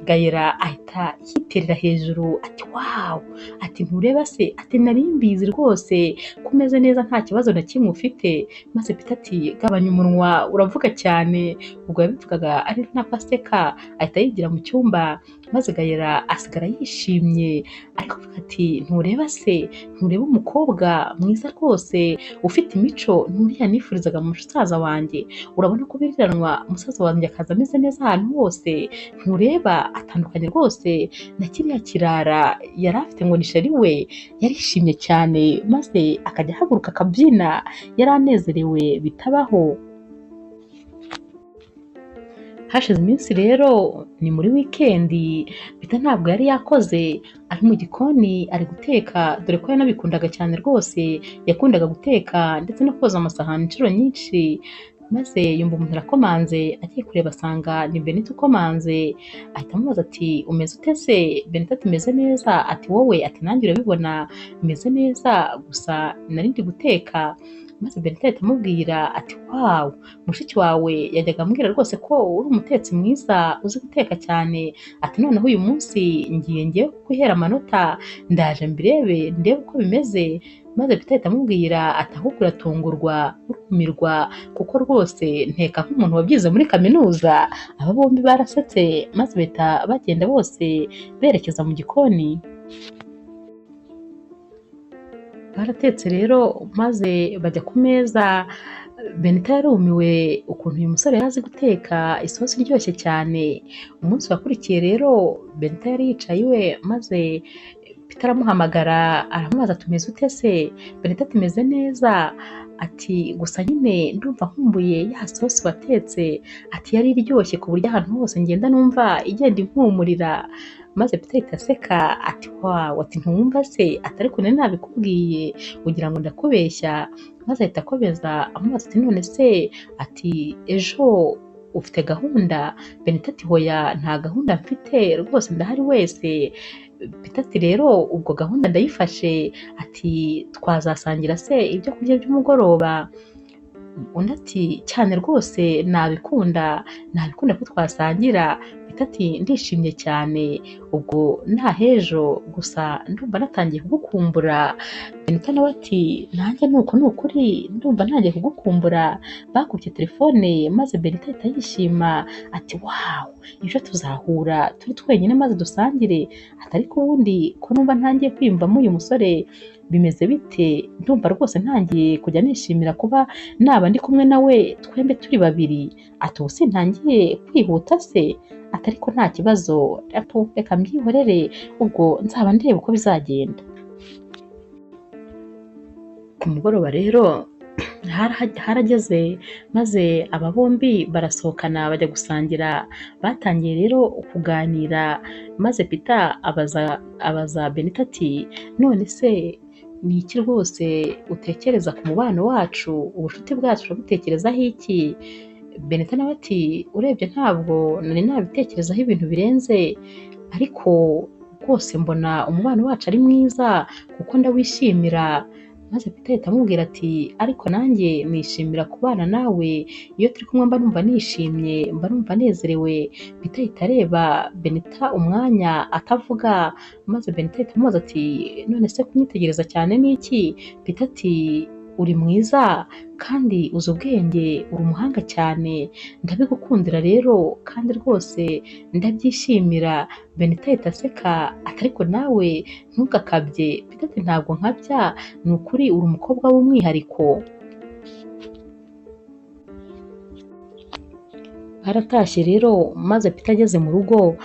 Gaella ahita yiterera hejuru ati wawu, ati ntureba se, ati nari mbizi rwose ko umeze neza nta kibazo na kimwe ufite. Maze Peter ati gabanya umunwa uravuga cyane. Ubwo yabivugaga ari nako aseka, ahita yigira mu cyumba, maze Gaella asigara yishimye ariko avuga ati ntureba se, ntureba umukobwa mwiza rwose ufite imico nturiya nifurizaga musaza wanjye, urabona ko biriranwa musaza wanjye akaza ameze neza ahantu hose, ntureba atandukanye rwose na kiriya kirara yari afite ngo ni sheri we. Yarishimye cyane maze akajya ahaguruka akabyina, yari anezerewe bitabaho. Hashize iminsi rero ni muri wikendi, Peter ntabwo yari yakoze, ari mu gikoni ari guteka, dore ko yanabikundaga cyane rwose, yakundaga guteka ndetse no koza amasahani inshuro nyinshi. Maze yumva umuntu arakomanze, agiye kureba asanga ni Benita ukomanze, ahita amubaza ati umeze ute se? Benita ati meze neza, ati wowe? Ati nanjye urabibona meze neza, gusa nari ndi guteka. Maze Benita ahita amubwira ati wawu, mushiki wawe yajyaga ambwira rwose ko uri umutetsi mwiza uzi guteka cyane, ati noneho uyu munsi ngiye ngiye kuguhera amanota, ndaje mbirebe ndebe uko bimeze. Maze Peter ahita amubwira ati ahubwo uratungurwa urumirwa, kuko rwose nteka nk'umuntu wabyize muri kaminuza. Aba bombi barasetse, maze bahita bagenda bose berekeza mu gikoni. Baratetse rero maze bajya ku meza. Benita yarumiwe ukuntu uyu musore yari azi guteka isosi iryoshye cyane. Umunsi wakurikiye rero Benita yari yicaye iwe, maze Peter aramuhamagara aramubaza ati umeze ute se? Benita ati meze neza, ati gusa nyine ndumva nkumbuye ya sosi watetse, ati yari iryoshye ku buryo ahantu hose ngenda numva igenda impumurira. Maze Peter ahita aseka ati wawu, ati ntiwumva se, ati ariko nari nabikubwiye ugira ngo ndakubeshya. Maze ahita akomeza amubaza ati none se, ati ejo ufite gahunda? Benita ati hoya nta gahunda mfite rwose ndahari wese. Peter ati rero ubwo gahunda ndayifashe, ati twazasangira se ibyo kurya by'umugoroba? Undi ati cyane rwose nabikunda, nabikunda ko twasangira. Peter ati ndishimye cyane, ubwo nta hejo gusa ndumva natangiye kugukumbura. Benita nawe ati nanjye nuko ni ukuri ndumva ntangiye kugukumbura. Bakubye telefone maze Benita ahita yishima ati wawu, ejo tuzahura turi twenyine maze dusangire, ati ariko ubundi ko numva ntangiye kwiyumvamo uyu musore bimeze bite? Ndumva rwose ntangiye kujya nishimira kuba naba ndi kumwe nawe twembi turi babiri, ati ubu sintangiye kwihuta se? Ati ariko nta kibazo, reka mbyihorere ubwo nzaba ndeba uko bizagenda. Ku mugoroba rero harageze maze aba bombi barasohokana bajya gusangira. Batangiye rero kuganira, maze Peter abaza Benita ati none se ni iki rwose utekereza ku mubano wacu, ubucuti bwacu urabutekerezaho iki? Benita nawe ati urebye ntabwo nari nabitekerezaho ibintu birenze, ariko Rwose mbona umubano wacu ari mwiza kuko ndawishimira. Maze Peter ahita amubwira ati ariko nanjye nishimira kubana nawe, iyo turi kumwe mba numva nishimye, mba numva nezerewe. Peter ahita areba Benita umwanya atavuga, maze Benita ahita amubaza ati none se kunyitegereza cyane ni iki? Peter ati uri mwiza kandi uzi ubwenge, uri umuhanga cyane, ndabigukundira rero kandi rwose ndabyishimira. Benita ahita aseka ati ariko nawe ntugakabye. Peter ati ntabwo nkabya, ni ukuri uri umukobwa w'umwihariko. Baratashye rero, maze Peter ageze mu rugo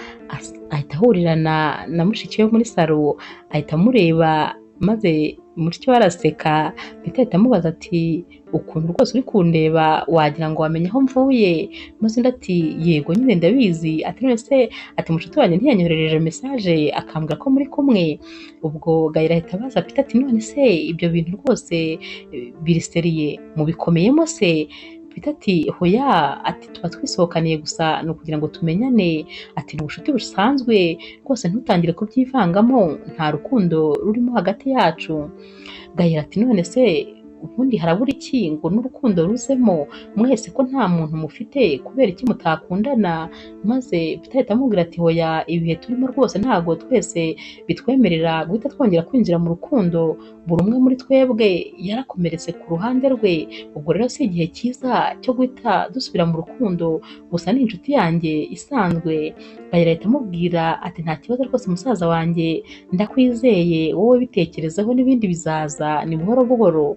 ahita ahurirana na mushiki we muri salo, ahita amureba maze mushiki we araseka. Peter ahita amubaza ati ukuntu rwose uri kundeba wagira ngo wamenye aho mvuye. Maze undi ati yego nyine ndabizi. Ati none se, ati mushiki wanjye ntiyanyoherereje message akambwira ko muri kumwe. Ubwo Gahira ahita abaza Peter ati none se ibyo bintu rwose biriseriye mubikomeyemo se? Peter ati hoya, ati tuba twisohokaniye gusa ni ukugira ngo tumenyane, ati ni ubucuti busanzwe rwose ntutangire kubyivangamo, nta rukundo rurimo hagati yacu. Gahira ati none se ubundi harabura iki ngo n'urukundo ruzemo, mwese ko nta muntu mufite kubera iki mutakundana? Maze Peter ahita amubwira ati hoya, ibihe turimo rwose ntabwo twese bitwemerera guhita twongera kwinjira mu rukundo, buri umwe muri twebwe yarakomeretse ku ruhande rwe, ubwo rero si igihe cyiza cyo guhita dusubira mu rukundo, gusa ni inshuti yanjye isanzwe. Gahira ahita amubwira ati nta kibazo rwose musaza wanjye, ndakwizeye, wowe bitekerezeho n'ibindi bizaza ni buhoro buhoro.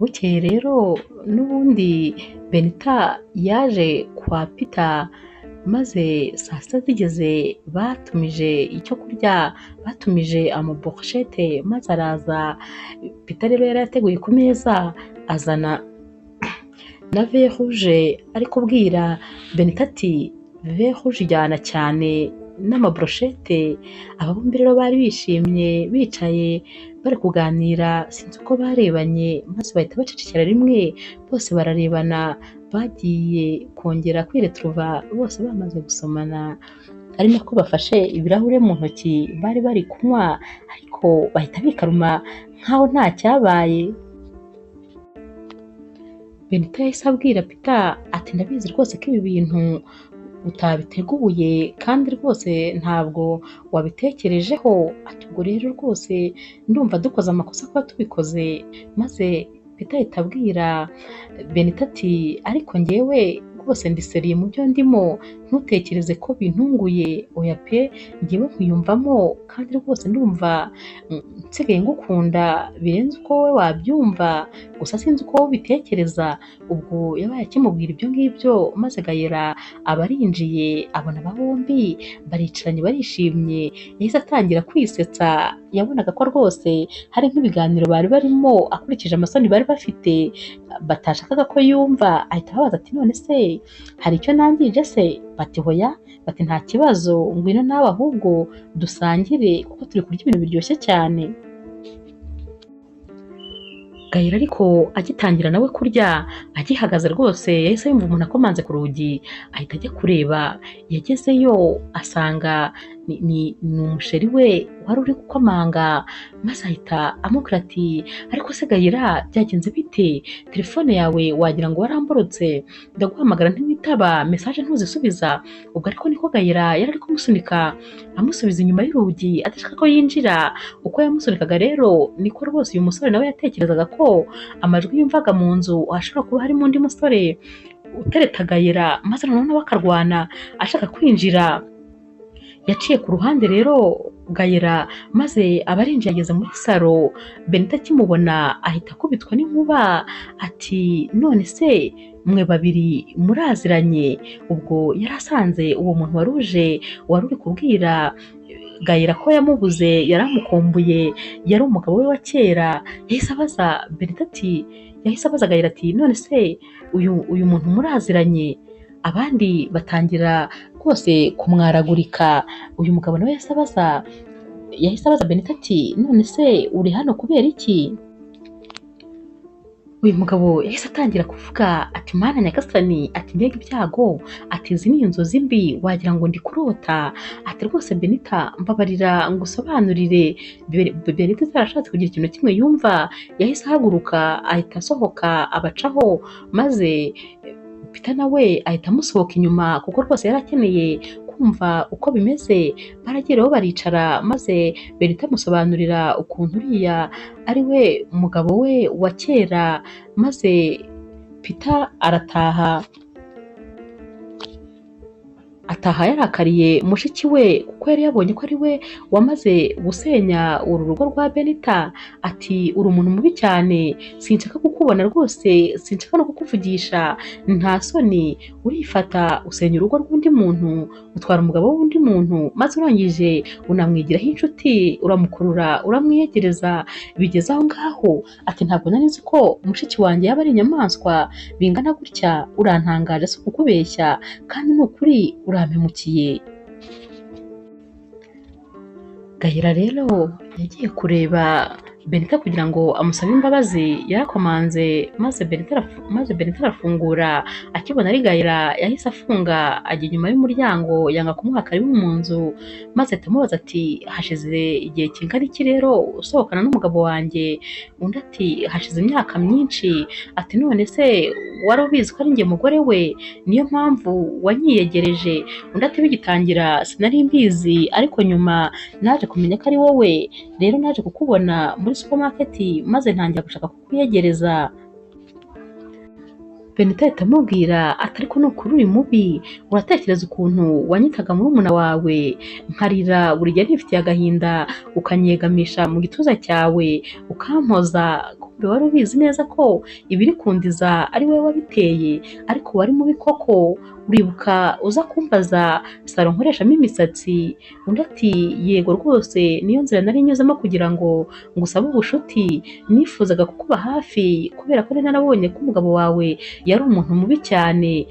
Bukeye rero n'ubundi Benita yaje kwa Peter, maze saa sita zigeze batumije icyo kurya, batumije amaburushete, maze araza. Peter rero yari yateguye ku meza, azana na vin rouge, ari kubwira Benita ati vin rouge ijyana cyane n'amabroshete. Aba bombi rero bari bishimye, bicaye bari kuganira, sinzi uko barebanye, maze bahita bacecekera rimwe, bose bararebana, bagiye kongera kwiretruva bose bamaze gusomana, ari nako bafashe ibirahure mu ntoki bari bari kunywa, ariko bahita bikaruma nkaho nta cyabaye. Benita yahise abwira Peter ati ndabizi rwose ko ibi bintu utabiteguye kandi rwose ntabwo wabitekerejeho, ati ubwo rero rwose ndumva dukoze amakosa kuba tubikoze. Maze Peter ahita abwira Benita ati ariko njyewe rwose ndiseriye mu byo ndimo, ntutekereze ko bintunguye, oya pe, njyewe nkwiyumvamo kandi rwose ndumva nsigaye ngukunda birenze uko wowe wabyumva, gusa sinzi uko wowe ubitekereza. Ubwo yabaye akimubwira ibyo ngibyo, maze Gahira aba arinjiye, abona aba bombi baricaranye barishimye, yahise atangira kwisetsa, yabonaga ko rwose hari nk'ibiganiro bari barimo akurikije amasoni bari bafite batashakaga ko yumva. Ahita ababaza ati none se hari icyo nangije se? Bati hoya, bati nta kibazo, ngwino nawe ahubwo dusangire kuko turi kurya ibintu biryoshye cyane. Gahira ariko agitangira nawe kurya, agihagaze rwose yahise yumva umuntu akomanze ku rugi, ahita ajya kureba. Yagezeyo asanga ni umusheri we wari uri gukomanga, maze ahita amubwira ati ariko se Gahira byagenze bite? Telefone yawe wagira ngo waramborotse, ndaguhamagara ntiwitaba, message ntuzisubiza. Ubwo ariko niko Gahira yari ari kumusunika amusubiza inyuma y'urugi adashaka ko yinjira. Uko yamusunikaga rero niko rwose uyu musore nawe yatekerezaga ko amajwi yumvaga mu nzu hashobora kuba harimo undi musore utereta Gahira, maze noneho nawe akarwana ashaka kwinjira. Yaciye ku ruhande rero Gahira, maze aba arinjiye ageze muri salo. Benita akimubona ahita akubitwa n'inkuba ati none se mwe babiri muraziranye? Ubwo yari asanze uwo muntu wari uje wari uri kubwira Gahira ko yamubuze, yaramukumbuye, yari umugabo we wa kera. Yahise abaza Benita ati, yahise abaza Gahira ati none se uyu muntu muraziranye? Abandi batangira rwose kumwaragurika. Uyu mugabo nawe yahise abaza Benita ati none se uri hano kubera iki? Uyu mugabo yahise atangira kuvuga ati mana nyagasani, ati mbega ibyago, ati izi ni inzozi mbi wagira ngo ndi kurota, ati rwose Benita mbabarira ngusobanurire. Benita atarashatse kugira ikintu kimwe yumva, yahise ahaguruka ahita asohoka abacaho, maze Peter nawe ahita amusohoka inyuma kuko rwose yari akeneye kumva uko bimeze. Baragiye rero baricara, maze Benita amusobanurira ukuntu uriya ari we mugabo we wa kera, maze Peter arataha. Ataha yarakariye mushiki we kuko yari yabonye ko ari we wamaze gusenya uru rugo rwa Benita. Ati uri umuntu mubi cyane, sinshaka kukubona rwose, sinshaka no kukuvugisha, nta soni, urifata usenya urugo rw'undi muntu, utwara umugabo w'undi muntu, maze urangije unamwigiraho inshuti, uramukurura, uramwiyegereza, bigeze aho ngaho. Ati ntabwo nari nzi ko mushiki wanjye yaba ari inyamaswa bingana gutya, urantangaje si ukukubeshya, kandi ni ukuri urampemukiye. Gahira rero yagiye kureba Benita kugira ngo amusabe imbabazi, yarakomanze maze Benita arafungura. Akibona ari Gahira yahise afunga ajya inyuma y'umuryango, yanga kumuha karibu mu nzu, maze ahita amubaza ati hashize igihe kingana iki rero usohokana n'umugabo wanjye? Undi ati hashize imyaka myinshi. Ati none se wari ubizi ko ari njye mugore we, niyo mpamvu wanyiyegereje? Undi ati bigitangira sinari mbizi, ariko nyuma naje kumenya ko ari wowe, rero naje kukubona muri supermarket maze ntangira gushaka kukwiyegereza. Benita ahita amubwira ati ariko ni ukuri uri mubi, uratekereza ukuntu wanyitaga murumuna wawe, nkarira buri gihe nifitiye agahinda, ukanyegamisha mu gituza cyawe, ukampoza, kumbe wari ubizi neza ko ibiri kundiza ari wowe wabiteye, ariko wari mubi koko, uribuka uza kumbaza salo nkoreshamo imisatsi? Undi ati yego rwose niyo nzira nari nyuzemo kugira ngo ngusabe ubushuti, nifuzaga kukuba hafi kubera ko nari narabonye ko umugabo wawe yari umuntu mubi cyane,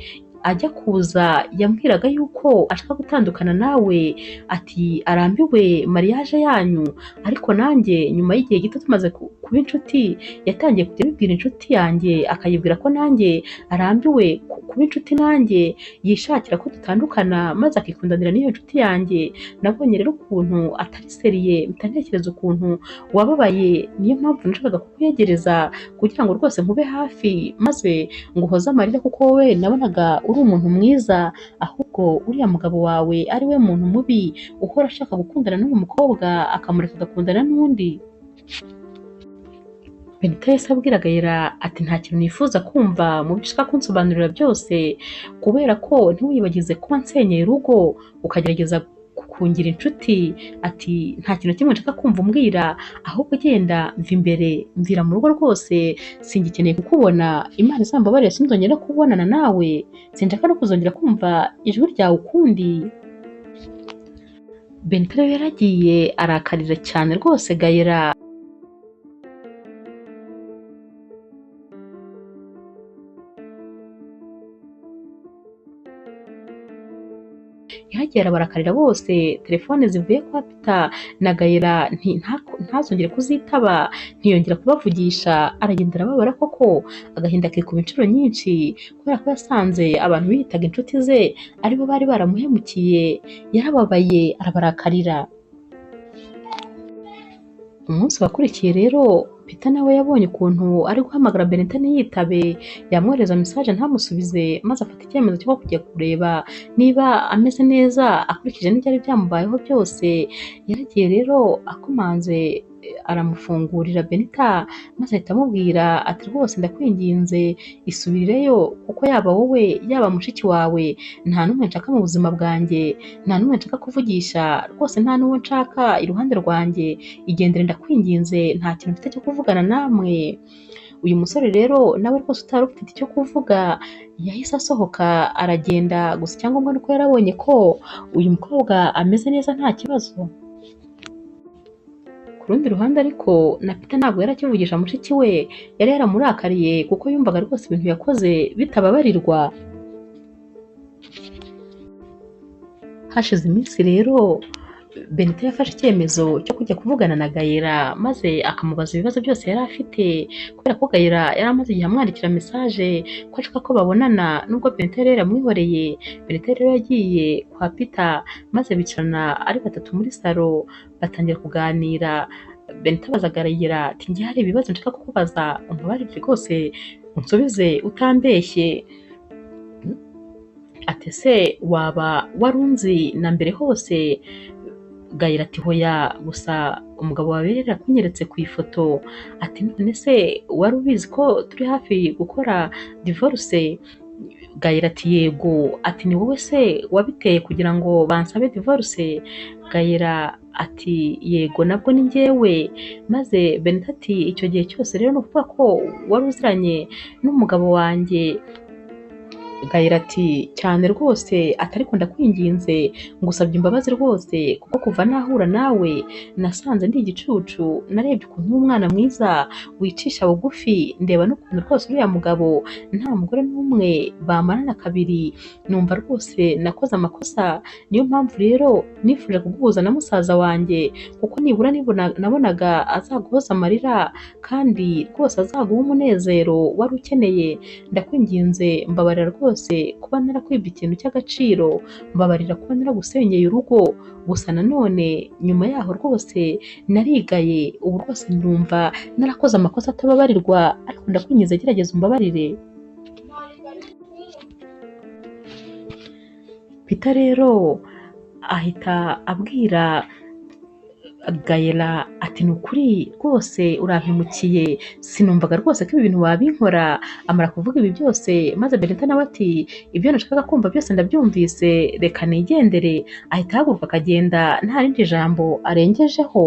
ajya kuza yambwiraga yuko ashaka gutandukana nawe, ati arambiwe mariage yanyu, ariko nanjye nyuma y'igihe gito tumaze kuba inshuti yatangiye kujya abibwira inshuti yanjye, akayibwira ko nanjye arambiwe kuba inshuti nanjye, yishakira ko dutandukana, maze akikundanira n'iyo nshuti yanjye. Nabonye rero ukuntu atari seriye, mpita ntekereza ukuntu wababaye, niyo mpamvu nashakaga kukwiyegereza kugira ngo rwose nkube hafi maze nguhoze amarira, kuko wowe nabonaga uri umuntu mwiza, ahubwo uriya mugabo wawe ari we muntu mubi uhora ashaka gukundana n'uyu mukobwa akamureka agakundana n'undi. Benita yahise abwira Gahira ati nta kintu nifuza kumva mu byo ushaka kunsobanurira byose, kubera ko ntiwibagize ko wansenyeye urugo ukagerageza kungira inshuti, ati nta kintu kimwe nshaka kumva umbwira, ahubwo genda mva imbere, mvira mu rugo rwose, singikeneye kukubona, Imana izambabarire sinzongera kubonana nawe, sinshaka no kuzongera kumva ijwi ryawe ukundi. Benita rero yaragiye arakarira cyane rwose Gahira. Yaragiye arabarakarira bose, telefone zivuye kwa Peter na Gahira ntazongere kuzitaba, ntiyongera kubavugisha, aragenda arababara koko, agahinda akikuba inshuro nyinshi kubera ko yasanze abantu biyitaga inshuti ze aribo bari baramuhemukiye, yarababaye arabarakarira. Umunsi wakurikiye rero Peter nawe yabonye ukuntu ari guhamagara Benita ntiyitabe, yamwohereza message ntamusubize, maze afata icyemezo cyo kujya kureba niba ameze neza akurikije n'ibyari byamubayeho byose. Yaragiye rero akomanze aramufungurira Benita, maze ahita amubwira ati rwose ndakwinginze isubirireyo, kuko yaba wowe yaba mushiki wawe nta n'umwe nshaka mu buzima bwanjye, nta n'umwe nshaka kuvugisha rwose, nta n'uwo nshaka iruhande rwanjye, igendere ndakwinginze, nta kintu mfite cyo kuvugana namwe. Uyu musore rero nawe rwose utari ufite icyo kuvuga yahise asohoka aragenda, gusa icyangombwa ni uko yarabonye ko uyu mukobwa ameze neza nta kibazo. Ku rundi ruhande ariko na Peter ntabwo yari akivugisha mushiki we, yari yaramurakariye kuko yumvaga rwose ibintu yakoze bitababarirwa. Hashize iminsi rero Benita yafashe icyemezo cyo kujya kuvugana na Gayera maze akamubaza ibibazo byose yari afite, kubera ko Gayera yari amaze igihe amwandikira message ko ashaka ko babonana, nubwo Benita yari yaramwihoreye. Benita rero yagiye kwa Peter maze bicarana ari batatu muri salo batangira kuganira. Benita abaza Gayera ati njye hari ibibazo nshaka kukubaza, umbabarire rwose unsubize utambeshye. Ati ese waba warunzi na mbere hose? Gayera ati hoya, gusa umugabo wawe yari yarakunyeretse ku ifoto. Ati none se wari ubizi ko turi hafi gukora divorce? Gayera ati yego. Ati ni wowe se wabiteye kugira ngo bansabe divorce? Gayera ati yego nabwo ni njyewe. Maze Benita ati icyo gihe cyose rero ni ukuvuga ko wari uziranye n'umugabo wanjye? Gayera ati cyane rwose, ati ariko ndakwinginze ngusabye imbabazi rwose, kuko kuva nahura nawe nasanze ndi igicucu, narebye ukuntu uri umwana mwiza wicisha bugufi, ndeba n'ukuntu rwose uriya mugabo nta mugore n'umwe bamarana kabiri, numva rwose nakoze amakosa, niyo mpamvu rero nifuje kuguhuza na musaza wanjye, kuko nibura nabonaga azaguhoza amarira kandi rwose azaguha umunezero wari ukeneye. Ndakwinginze mbabarira rwose kuba narakwibye ikintu cy'agaciro, mbabarira kuba naragusenyeye urugo, gusa nanone nyuma yaho rwose narigaye, ubu rwose ndumva narakoze amakosa atababarirwa, ariko ndakwinginze gerageza umbabarire. Peter rero ahita abwira Gayera ati ni ukuri rwose urampemukiye, sinumvaga rwose ko ibi bintu wabinkora. Amara kuvuga ibi byose maze Benita nawe ati ibyo nashakaga kumva byose ndabyumvise, reka nigendere. Ahita ahaguruka akagenda nta rindi jambo arengejeho.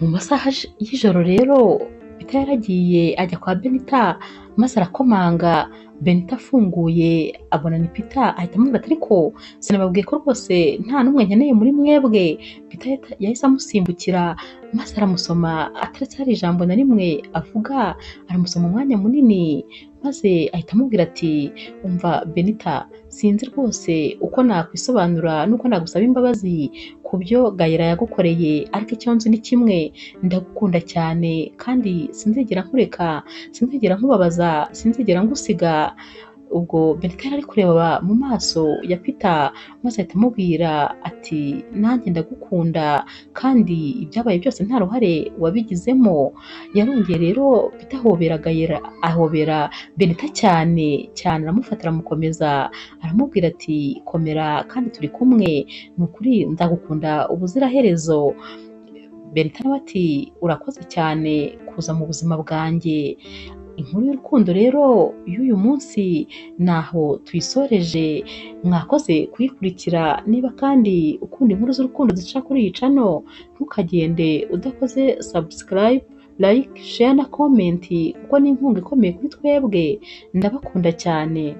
Mu masaha y'ijoro rero Peter yaragiye ajya kwa Benita maze arakomanga. Benita afunguye abona ni Peter, ahita amubwira ati ariko sinababwiye ko rwose nta n'umwe nkeneye muri mwebwe. Peter yahise amusimbukira maze aramusoma ataretse hari ijambo na rimwe avuga, aramusoma umwanya munini maze ahita amubwira ati umva Benita, sinzi rwose uko nakwisobanura n'uko nagusaba imbabazi ku byo Gayera yagukoreye, ariko icyo nzi ni kimwe, ndagukunda cyane kandi sinzigera nkureka, sinzigera nkubabaza, sinzigera ngusiga. Ubwo Benita yari ari kureba mu maso ya Peter maze ahita amubwira ati nanjye ndagukunda kandi ibyabaye byose nta ruhare wabigizemo. Yarongeye rero Peter ahobera Gayera, ahobera Benita cyane cyane, aramufata aramukomeza, aramubwira ati komera kandi turi kumwe, ni ukuri nzagukunda ubuziraherezo. Benita nawe ati urakoze cyane kuza mu buzima bwanjye. Inkuru y'urukundo rero y'uyu munsi naho tuyisoreje, mwakoze kuyikurikira. Niba kandi ukunda inkuru z'urukundo zica kuri iyi channel, ntukagende udakoze subscribe, like, share na comment, kuko ni inkunga ikomeye kuri twebwe. Ndabakunda cyane.